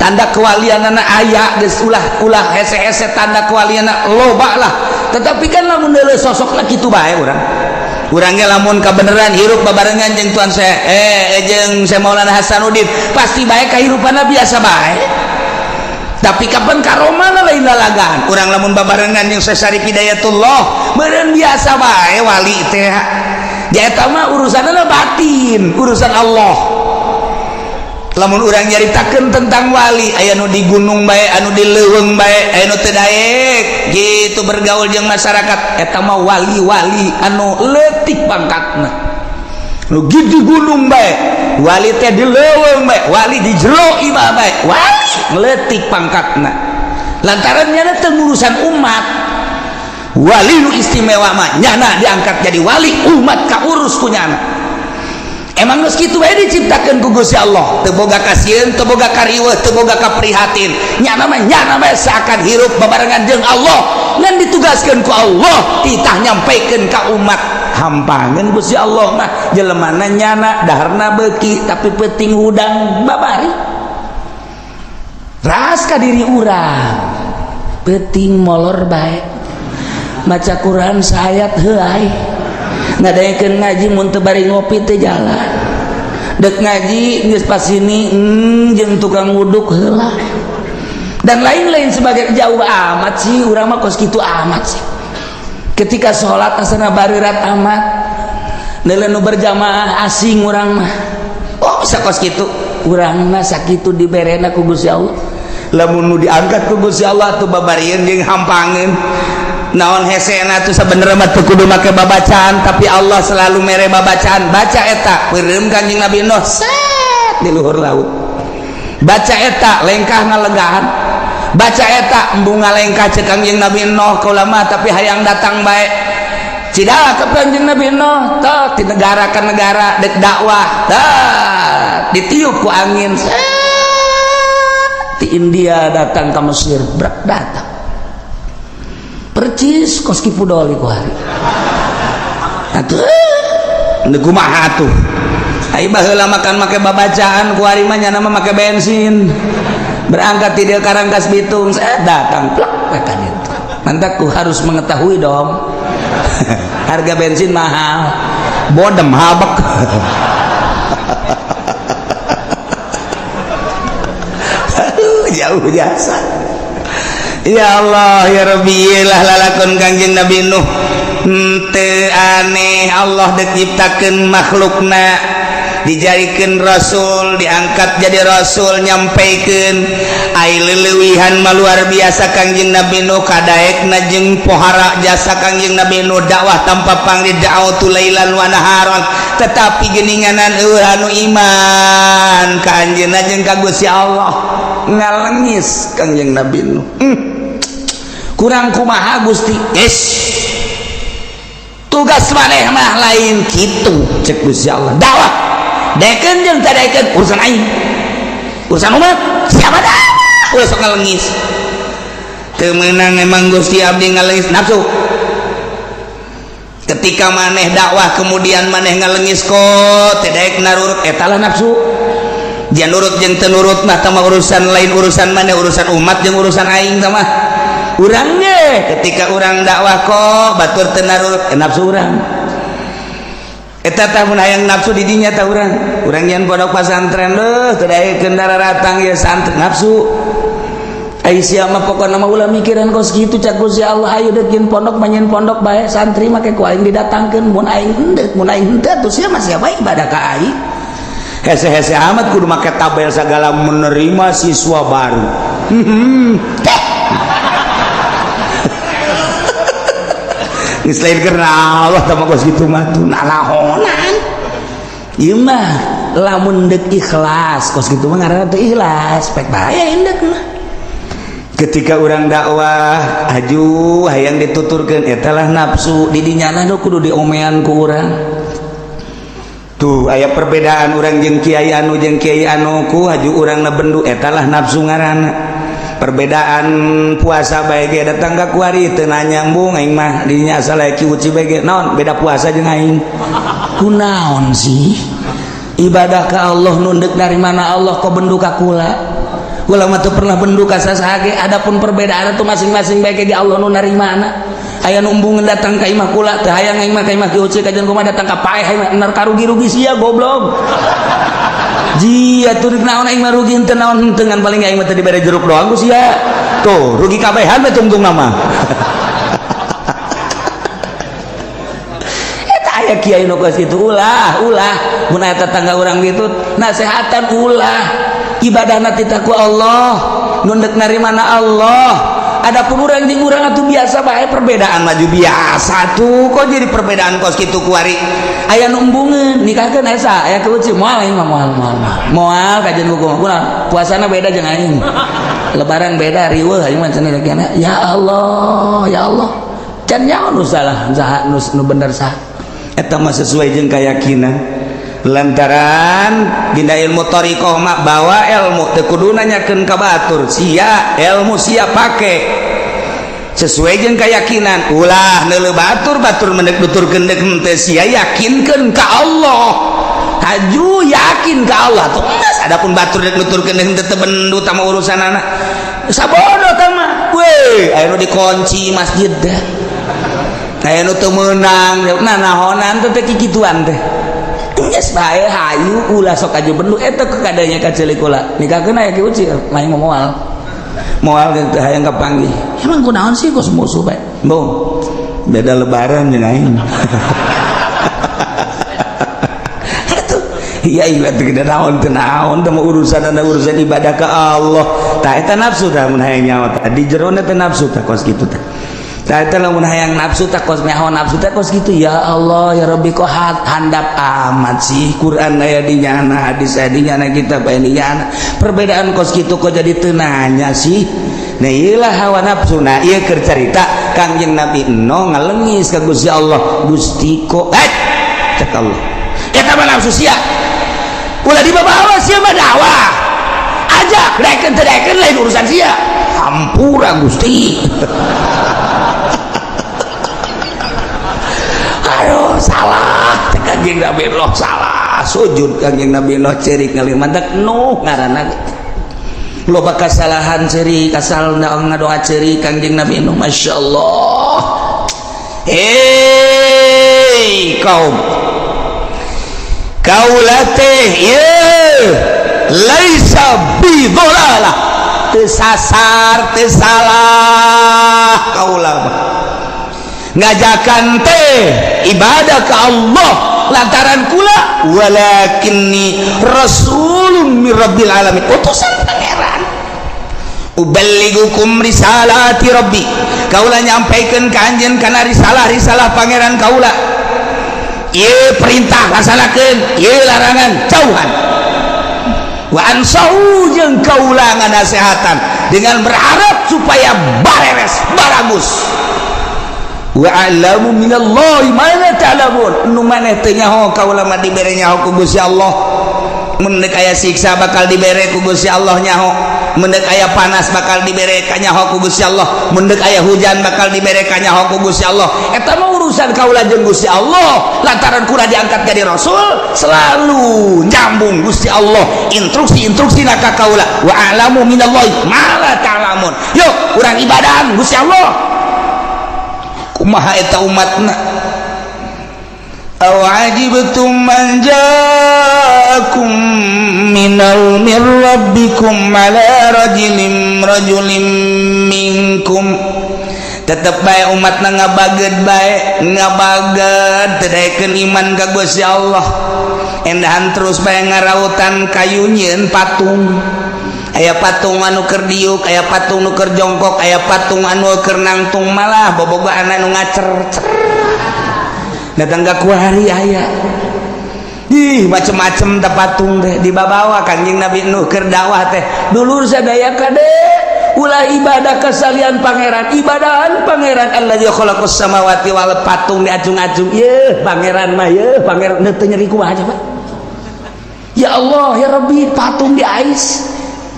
Tanda kewalianana aya geus, ulah ulah hese-hese, tanda kewalianana loba lah. Tetapi kan lamun deuleu sosokna kitu bae urang. Urangnya lamun kabeneran hirup babarengan jeung Tuan saya jeung Syekh Maulana Hasanuddin, pasti bae kahirupanna biasa bae. Tapi kapan karomana lain lalagan. Urang lamun babarengan jeung Syekh Syarif Hidayatullah, meureun biasa bae wali teh. Dia eta mah urusanna batin, urusan Allah. Lamun urang nyaritakeun tentang wali, aya nu di gunung bae, anu di leuweung bae, aya nu teu daek gitu bergaul jeung masyarakat. Eta mah wali-wali anu leutik pangkatna. Nu di gunung bae wali teh, di leuweung bae wali, di jero imah bae wali, leutik pangkatna lantaran nyana teu ngurusan umat. Wali nu istimewa mah nyana diangkat jadi wali, umat kaurus ku nyana. Emang geus kitu bae diciptakeun ku Gusti Allah, teu boga kasieun, teu boga kariweuh, teu boga kaprihatin. Nyana mah nyana bae, seakan hirup babarengan jeung Allah, ngan ditugaskeun ku Allah titah nyampaikeun ka umat. Hampangeun Gusti Allah mah jelemana nyana daharna beuki, tapi penting hudang babari ras ka diri urang. Penting molor bae, maca Quran saayat heuay, ngadaekeun ngaji mun teu bari ngopi teu jalan. Dek ngaji geus pas ini jeung tukang wuduk heula dan lain-lain sebagai. Jauh amat sih urang mah, kos kitu amat sih. Ketika sholat asana barerat amat, neuleuh nu berjamaah asing urang mah. Oh, bisa kos kitu urang mah, sakitu diberena ku Gusti Allah. Lamun nu diangkat ku Gusti Allah tuh babarieun jeung hampangeun. Naon hesena tuh sabenerna mah teu kudu make babacaan, tapi Allah selalu mere babacaan. Baca eta peureum Kanjeng Nabi Nuh set di luhur laut. Baca eta lengkah ngalegahan. Baca eta embung ngalengkah cek Kanjeng Nabi Nuh kaula mah tapi hayang datang bae. Cidala ke Kanjeng Nabi Nuh tah di negara ke negara dek dakwah tah ditiup ku angin set di India datang ke Mesir brak datang. Percis kos Ki Pudoli ku hari. Atuh kumaha tuh? Ai baheula makan make babacaan, ku hari mah nyana mah make bensin. Berangkat ti dieu Karangkas Bitung, set datang plak ka ditu. Mantak ku harus mengetahui dong. Harga bensin mahal. Bodem habek. Jauh jasa. Ya Allah ya Rabbi lah lalakon Kangjeng Nabi Nuh. Henteu aneh Allah dek nyiptakeun makhlukna, dijadikeun rasul, diangkat jadi rasul, nyampaikeun ai leulewihan mah luar biasa Kangjeng Nabi Nuh kadaekna jeung pohara jasa Kangjeng Nabi Nuh dakwah tanpa pangli da'watu lailan wa naharan, tetapi geuninganan eueuh anu iman ka anjeunna jeung ka Gusti Allah. Ngalengis Kangjeng Nabi Nuh. Kurang kumaha Gusti? Yes. Tugas maneh mah lain kitu cek Gusti Allah. Dakwah daekeun jeung teu daekeun urusan aing. Urusan umat siapa dah? Ulah sok ngalengis. Teu meunang emang Gusti abdi ngalengis nafsu. Ketika maneh dakwah kemudian maneh ngalengis kok teu daek narurut eta lah nafsu. Dia nurut jeung teu nurut mah tah urusan lain, urusan maneh, urusan umat jeung urusan aing tah mah. Urang ge ketika urang dakwah kok batur teu narurut nafsu urang. Eta tah mun hayang nafsu di dinya tah urang. Urang nyeun pondok pasantren leuh teu daekeun daratang ieu santri nafsu. Ai sia mah pokona mah ulah mikiran kos kitu cak Gusti Allah ayo deuk nyeun pondok mah nyeun pondok bae santri make ku aing didatangkeun mun aing henteu mun aing henteu atuh sia mah siapa ibadah ka aing. Hese-hese amat kudu make tabel segala menerima siswa baru. Geus lain karena Allah tah kos kitu mah tuh nalahonan. Ieu mah lamun deuk ikhlas kos kitu mah ngaranna teu ikhlas, pek bae indeuk mah. Ketika urang dakwah aju hayang dituturkeun eta lah nafsu di dinya nu kudu diomean ku urang. Tuh aya perbedaan urang jeung kiai anu jeung kiai anu ku haju urangna bendu eta lah nafsu ngaranna. Perbedaan puasa bae ge datang ka kuari teu nanyambung aing mah dinya asal aya ki uci bae ge naon beda puasa jeung aing. Kunaon sih? Ibadah ka Allah nunduk dari mana Allah kok bendu ka kula? Kula mah teu pernah bendu ka sasaha ge, adapun perbedaan itu masing-masing bae ge Allah nu narimana. Aya nu embungeun datang ka imah kula teu hayang aing mah ka imah ki uci kajian kumaha datang ka paeh aing mah enar karugi-rugi sia goblok. Jia tuh rek naon aing mah rugi henteu naon henteu ngan paling aing mah teu dibere jeruk doang ku sia. Tuh rugi kabehan we tungtung nama. Eta aya kiai nu kos kitu ulah ulah mun aya tetangga urang kitu nasehatan ulah ibadahna titah ku Allah nu deuk narimana Allah. Adapun urang jeung urang atuh biasa bae perbedaan maju biasa tuh kok jadi perbedaan kos kitu kuari aya nu embungeun nikahkeun asa aya keuci moal aing mah moal moal moal kajian hukum kunaon puasana beda jeung aing lebaran beda riweuh aing mah cenah ya Allah ya Allah can nyaho nu salah saha nu bener saha eta mah sesuai jeung keyakinan lantaran dina ilmu thariqah mah bawa ilmu teu kudu nanyakeun ka batur sia ilmu sia pake sesuai jeung keyakinan ulah neuleuh batur batur mendek nuturkeun deuk henteu sia yakinkeun ka Allah haju yakin ka Allah tuh geus adapun batur deuk nuturkeun deuk henteu teu bendu tah mah urusanana sabodo tah mah we aya nu dikunci masjid teh aya nu teu meunang nah nahonan teh kikituan teh geus bae hayu ulah sok aju bendu eta kadanya ka ceulik kula nikahkeun aya ki uci mah moal moal teh hayang kapanggih emang kunaon sih kos musuh bae bung beda lebaran jeung aing. Atuh Iya, iya, teu naon, teu naon teu urusan anda, urusan ibadah ke Allah. Tah, eta nafsu tah. Mun hayang nyawa tah di jerona teh nafsu tah, kos kitu tah. Tah, eta lamun hayang nafsu tah, kos nyaho nafsu teh kos kitu. Ya Allah, ya Rabbi, kok handap amat sih? Quran aya di nyana, hadis aya di nyana, kitab aya di nyana, perbedaan kos kitu kok jadi teu nanya sih? Nah, iyalah hawa nafsu. Nah, ieu keur carita Kangjeng Nabi Nuh ngalengis ka Gusti Allah, "Gusti, kok?" Eh, cek Allah, "Eta mah nafsu sia, ulah dibawa. Sia mah dakwah aja, daekeun teu daekeun lain urusan sia." "Hampura, Gusti." "Aduh, salah," cek Kangjeng Nabi Nuh, "salah." Sujud Kangjeng Nabi Nuh, cerik ngalih. Mantak Nuh ngaranna loba kasalahan, cerik, asal ngadoa cerik Kangjeng Nabi Nuh. Masya Allah. Hei kaum, kaula teh ye laisa bi dhalalah, teu sasar, teu salah. Kaula mah ngajakan teh ibadah ke Allah lantaran kula walakinni rasulun min rabbil alamin, utusan Pangeran. Uballigukum risalati rabbi, kaula nyampaikan ka anjeun kana risalah-risalah Pangeran kaula. Ieu perintah laksanakeun, ieu larangan jauhan. Wa ansahu, jeung kaula nganasehatan dengan berharap supaya bareres, baragus. Wa a'lamu minallahi ma la ta'lamun, nu maneh teu nyaho, kaula mah dibere nyaho ku Gusti Allah. Mun deuk aya siksa bakal dibere ku Gusti Allah nyaho, mun deuk aya panas bakal dibere kanyaho ku Gusti Allah, mun deuk aya hujan bakal dibere kanyaho ku Gusti Allah. Eta mah urusan kaula jeung Gusti Allah. Lantaran kula diangkat jadi rasul, selalu nyambung Gusti Allah instruksi-instruksi ka kaula. Wa a'lamu minallahi ma la ta'lamun. Yuk, urang ibadahan Gusti Allah. Kumaha eta umatna? Aw ajibtum man ja'akum minal min rabbikum ala rajulin minkum. Tetep bae umatna ngabaged bae, ngabaged, teu daekeun iman ka Gusti Allah. Endahan terus bae ngarautan kayu, nyieun patung. Aya patung anu keur diuk, aya patung nu keur jongkok, aya patung anu keur nangtung, malah bobogohan anu ngacer datang ka kuari aya. Ih, macem-macem teh patung teh dibabawa. Kanjeng Nabi Nuh keur dakwah teh, "Dulur sadaya, kade, ulah ibadah kasalian Pangeran, ibadahan Pangeran alladzi khalaqas samawati wal." Patung diacung-acung, "Ye Pangeran mah, ye Pangeran." Teu nyeri kumaha coba? Ya Allah, ya Rabbi, patung di ais.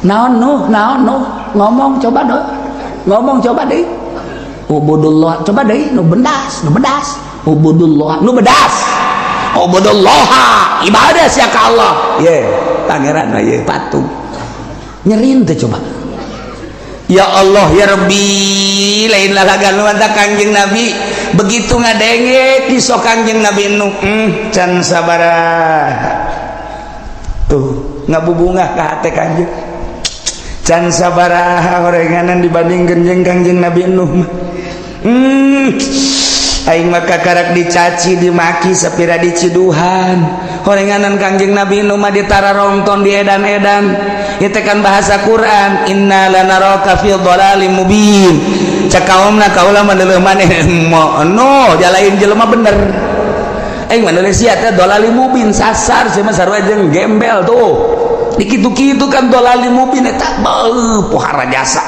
Naon, Nuh? Naon, Nuh? Ngomong coba dong, ngomong coba deh. Ubudullah, coba deh. Nu bendas, nu bedas. Ubudullah, nu bedas. Ubudullah, ibadah sia ka Allah. Ye Pangeran mah, ye patung. Nyerin teh coba? Ya Allah, ya Rabbi, lain lalagan lu. Kangjeng Nabi begitu ngadenge kisah Kangjeng Nabi Nuh, can sabaraha tuh ngabubungah ka hate Kangjeng, can sabaraha horenganan dibandingkeun jeung Kangjeng Nabi Nuh mah. Aing mah kakarak dicaci, dimaki, sapira diciduhan. Horenganan Kangjeng Nabi Nuh mah ditararongton, di edan-edan. Itu kan bahasa Quran, inna lanaraka fi dhalalim mubin. Cek kaumna, "Kaula mah deuleuh maneh no jalain jelema bener. Aing mah deuleuh sia teh dhalalim mubin, sasar sia mah, sarua jeung gembel tuh." Di kitu-kitu kan dhalalim mubin eta beuh pohara jasa.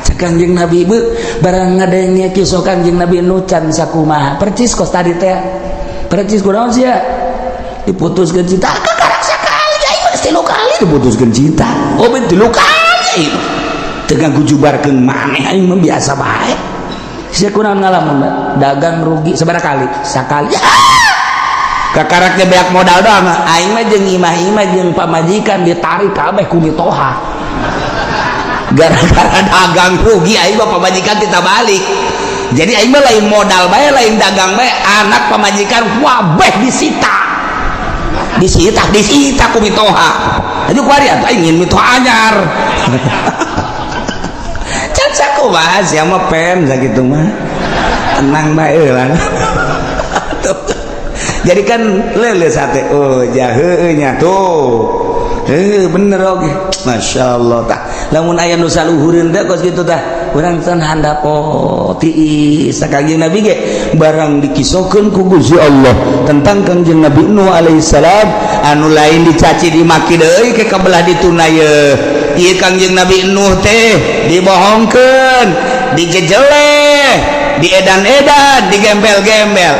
Cek Kangjeng Nabi, bu, barang ngadenge kisah Kangjeng Nabi Nuh can sakumaha, percis kos tadi teh, percis. "Kunaon sia diputuskeun cinta?" "Kakarak sakali, aing mah tilu kali diputuskeun cinta." "Oh, ben tilu kali aing teu ngagujubarkeun maneh, aing mah biasa bae. Sia kunaon ngalamun dagang rugi sabaraha kali?" "Sakali." Kakaraknya beak modal doang. "Aing mah jeung imah-imah jeung pamajikan ditarik kabeh ku mitoha gara-gara dagang rugi. Aing mah pamajikan kita balik, jadi aing mah lain modal bae, lain dagang bae, anak, pamajikan wabeh disita, disita, disita ku mitoha aja kuari. Atuh aing ingin mitoha anyar." Can sakumaha sia mah pen sakitu mah, tenang bae lah. Jadi kan lele sate, oh jahe nya tuh. Eh, bener, oke, masya Allah. Tah, lamun aya nu saluhureun teh kos kitu, tah urang teh handap. Oh, tiis Kangjeng Nabi ge barang dikisohkeun ku Gusti Allah tentang Kangjeng Nabi Nuh alaihissalam, anu lain dicaci dimaki deui ke kabelah dituna ye. Ieu Kangjeng Nabi Nuh teh dibohongkeun, dijejeleh, diedan-edan, digembel-gembel,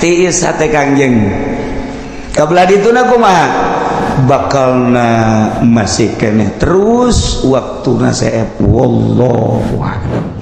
tiis hate Kangjeng. Kabelah dituna kumaha bakalna masih keneh terus waktu seep. Wallahu a'lam.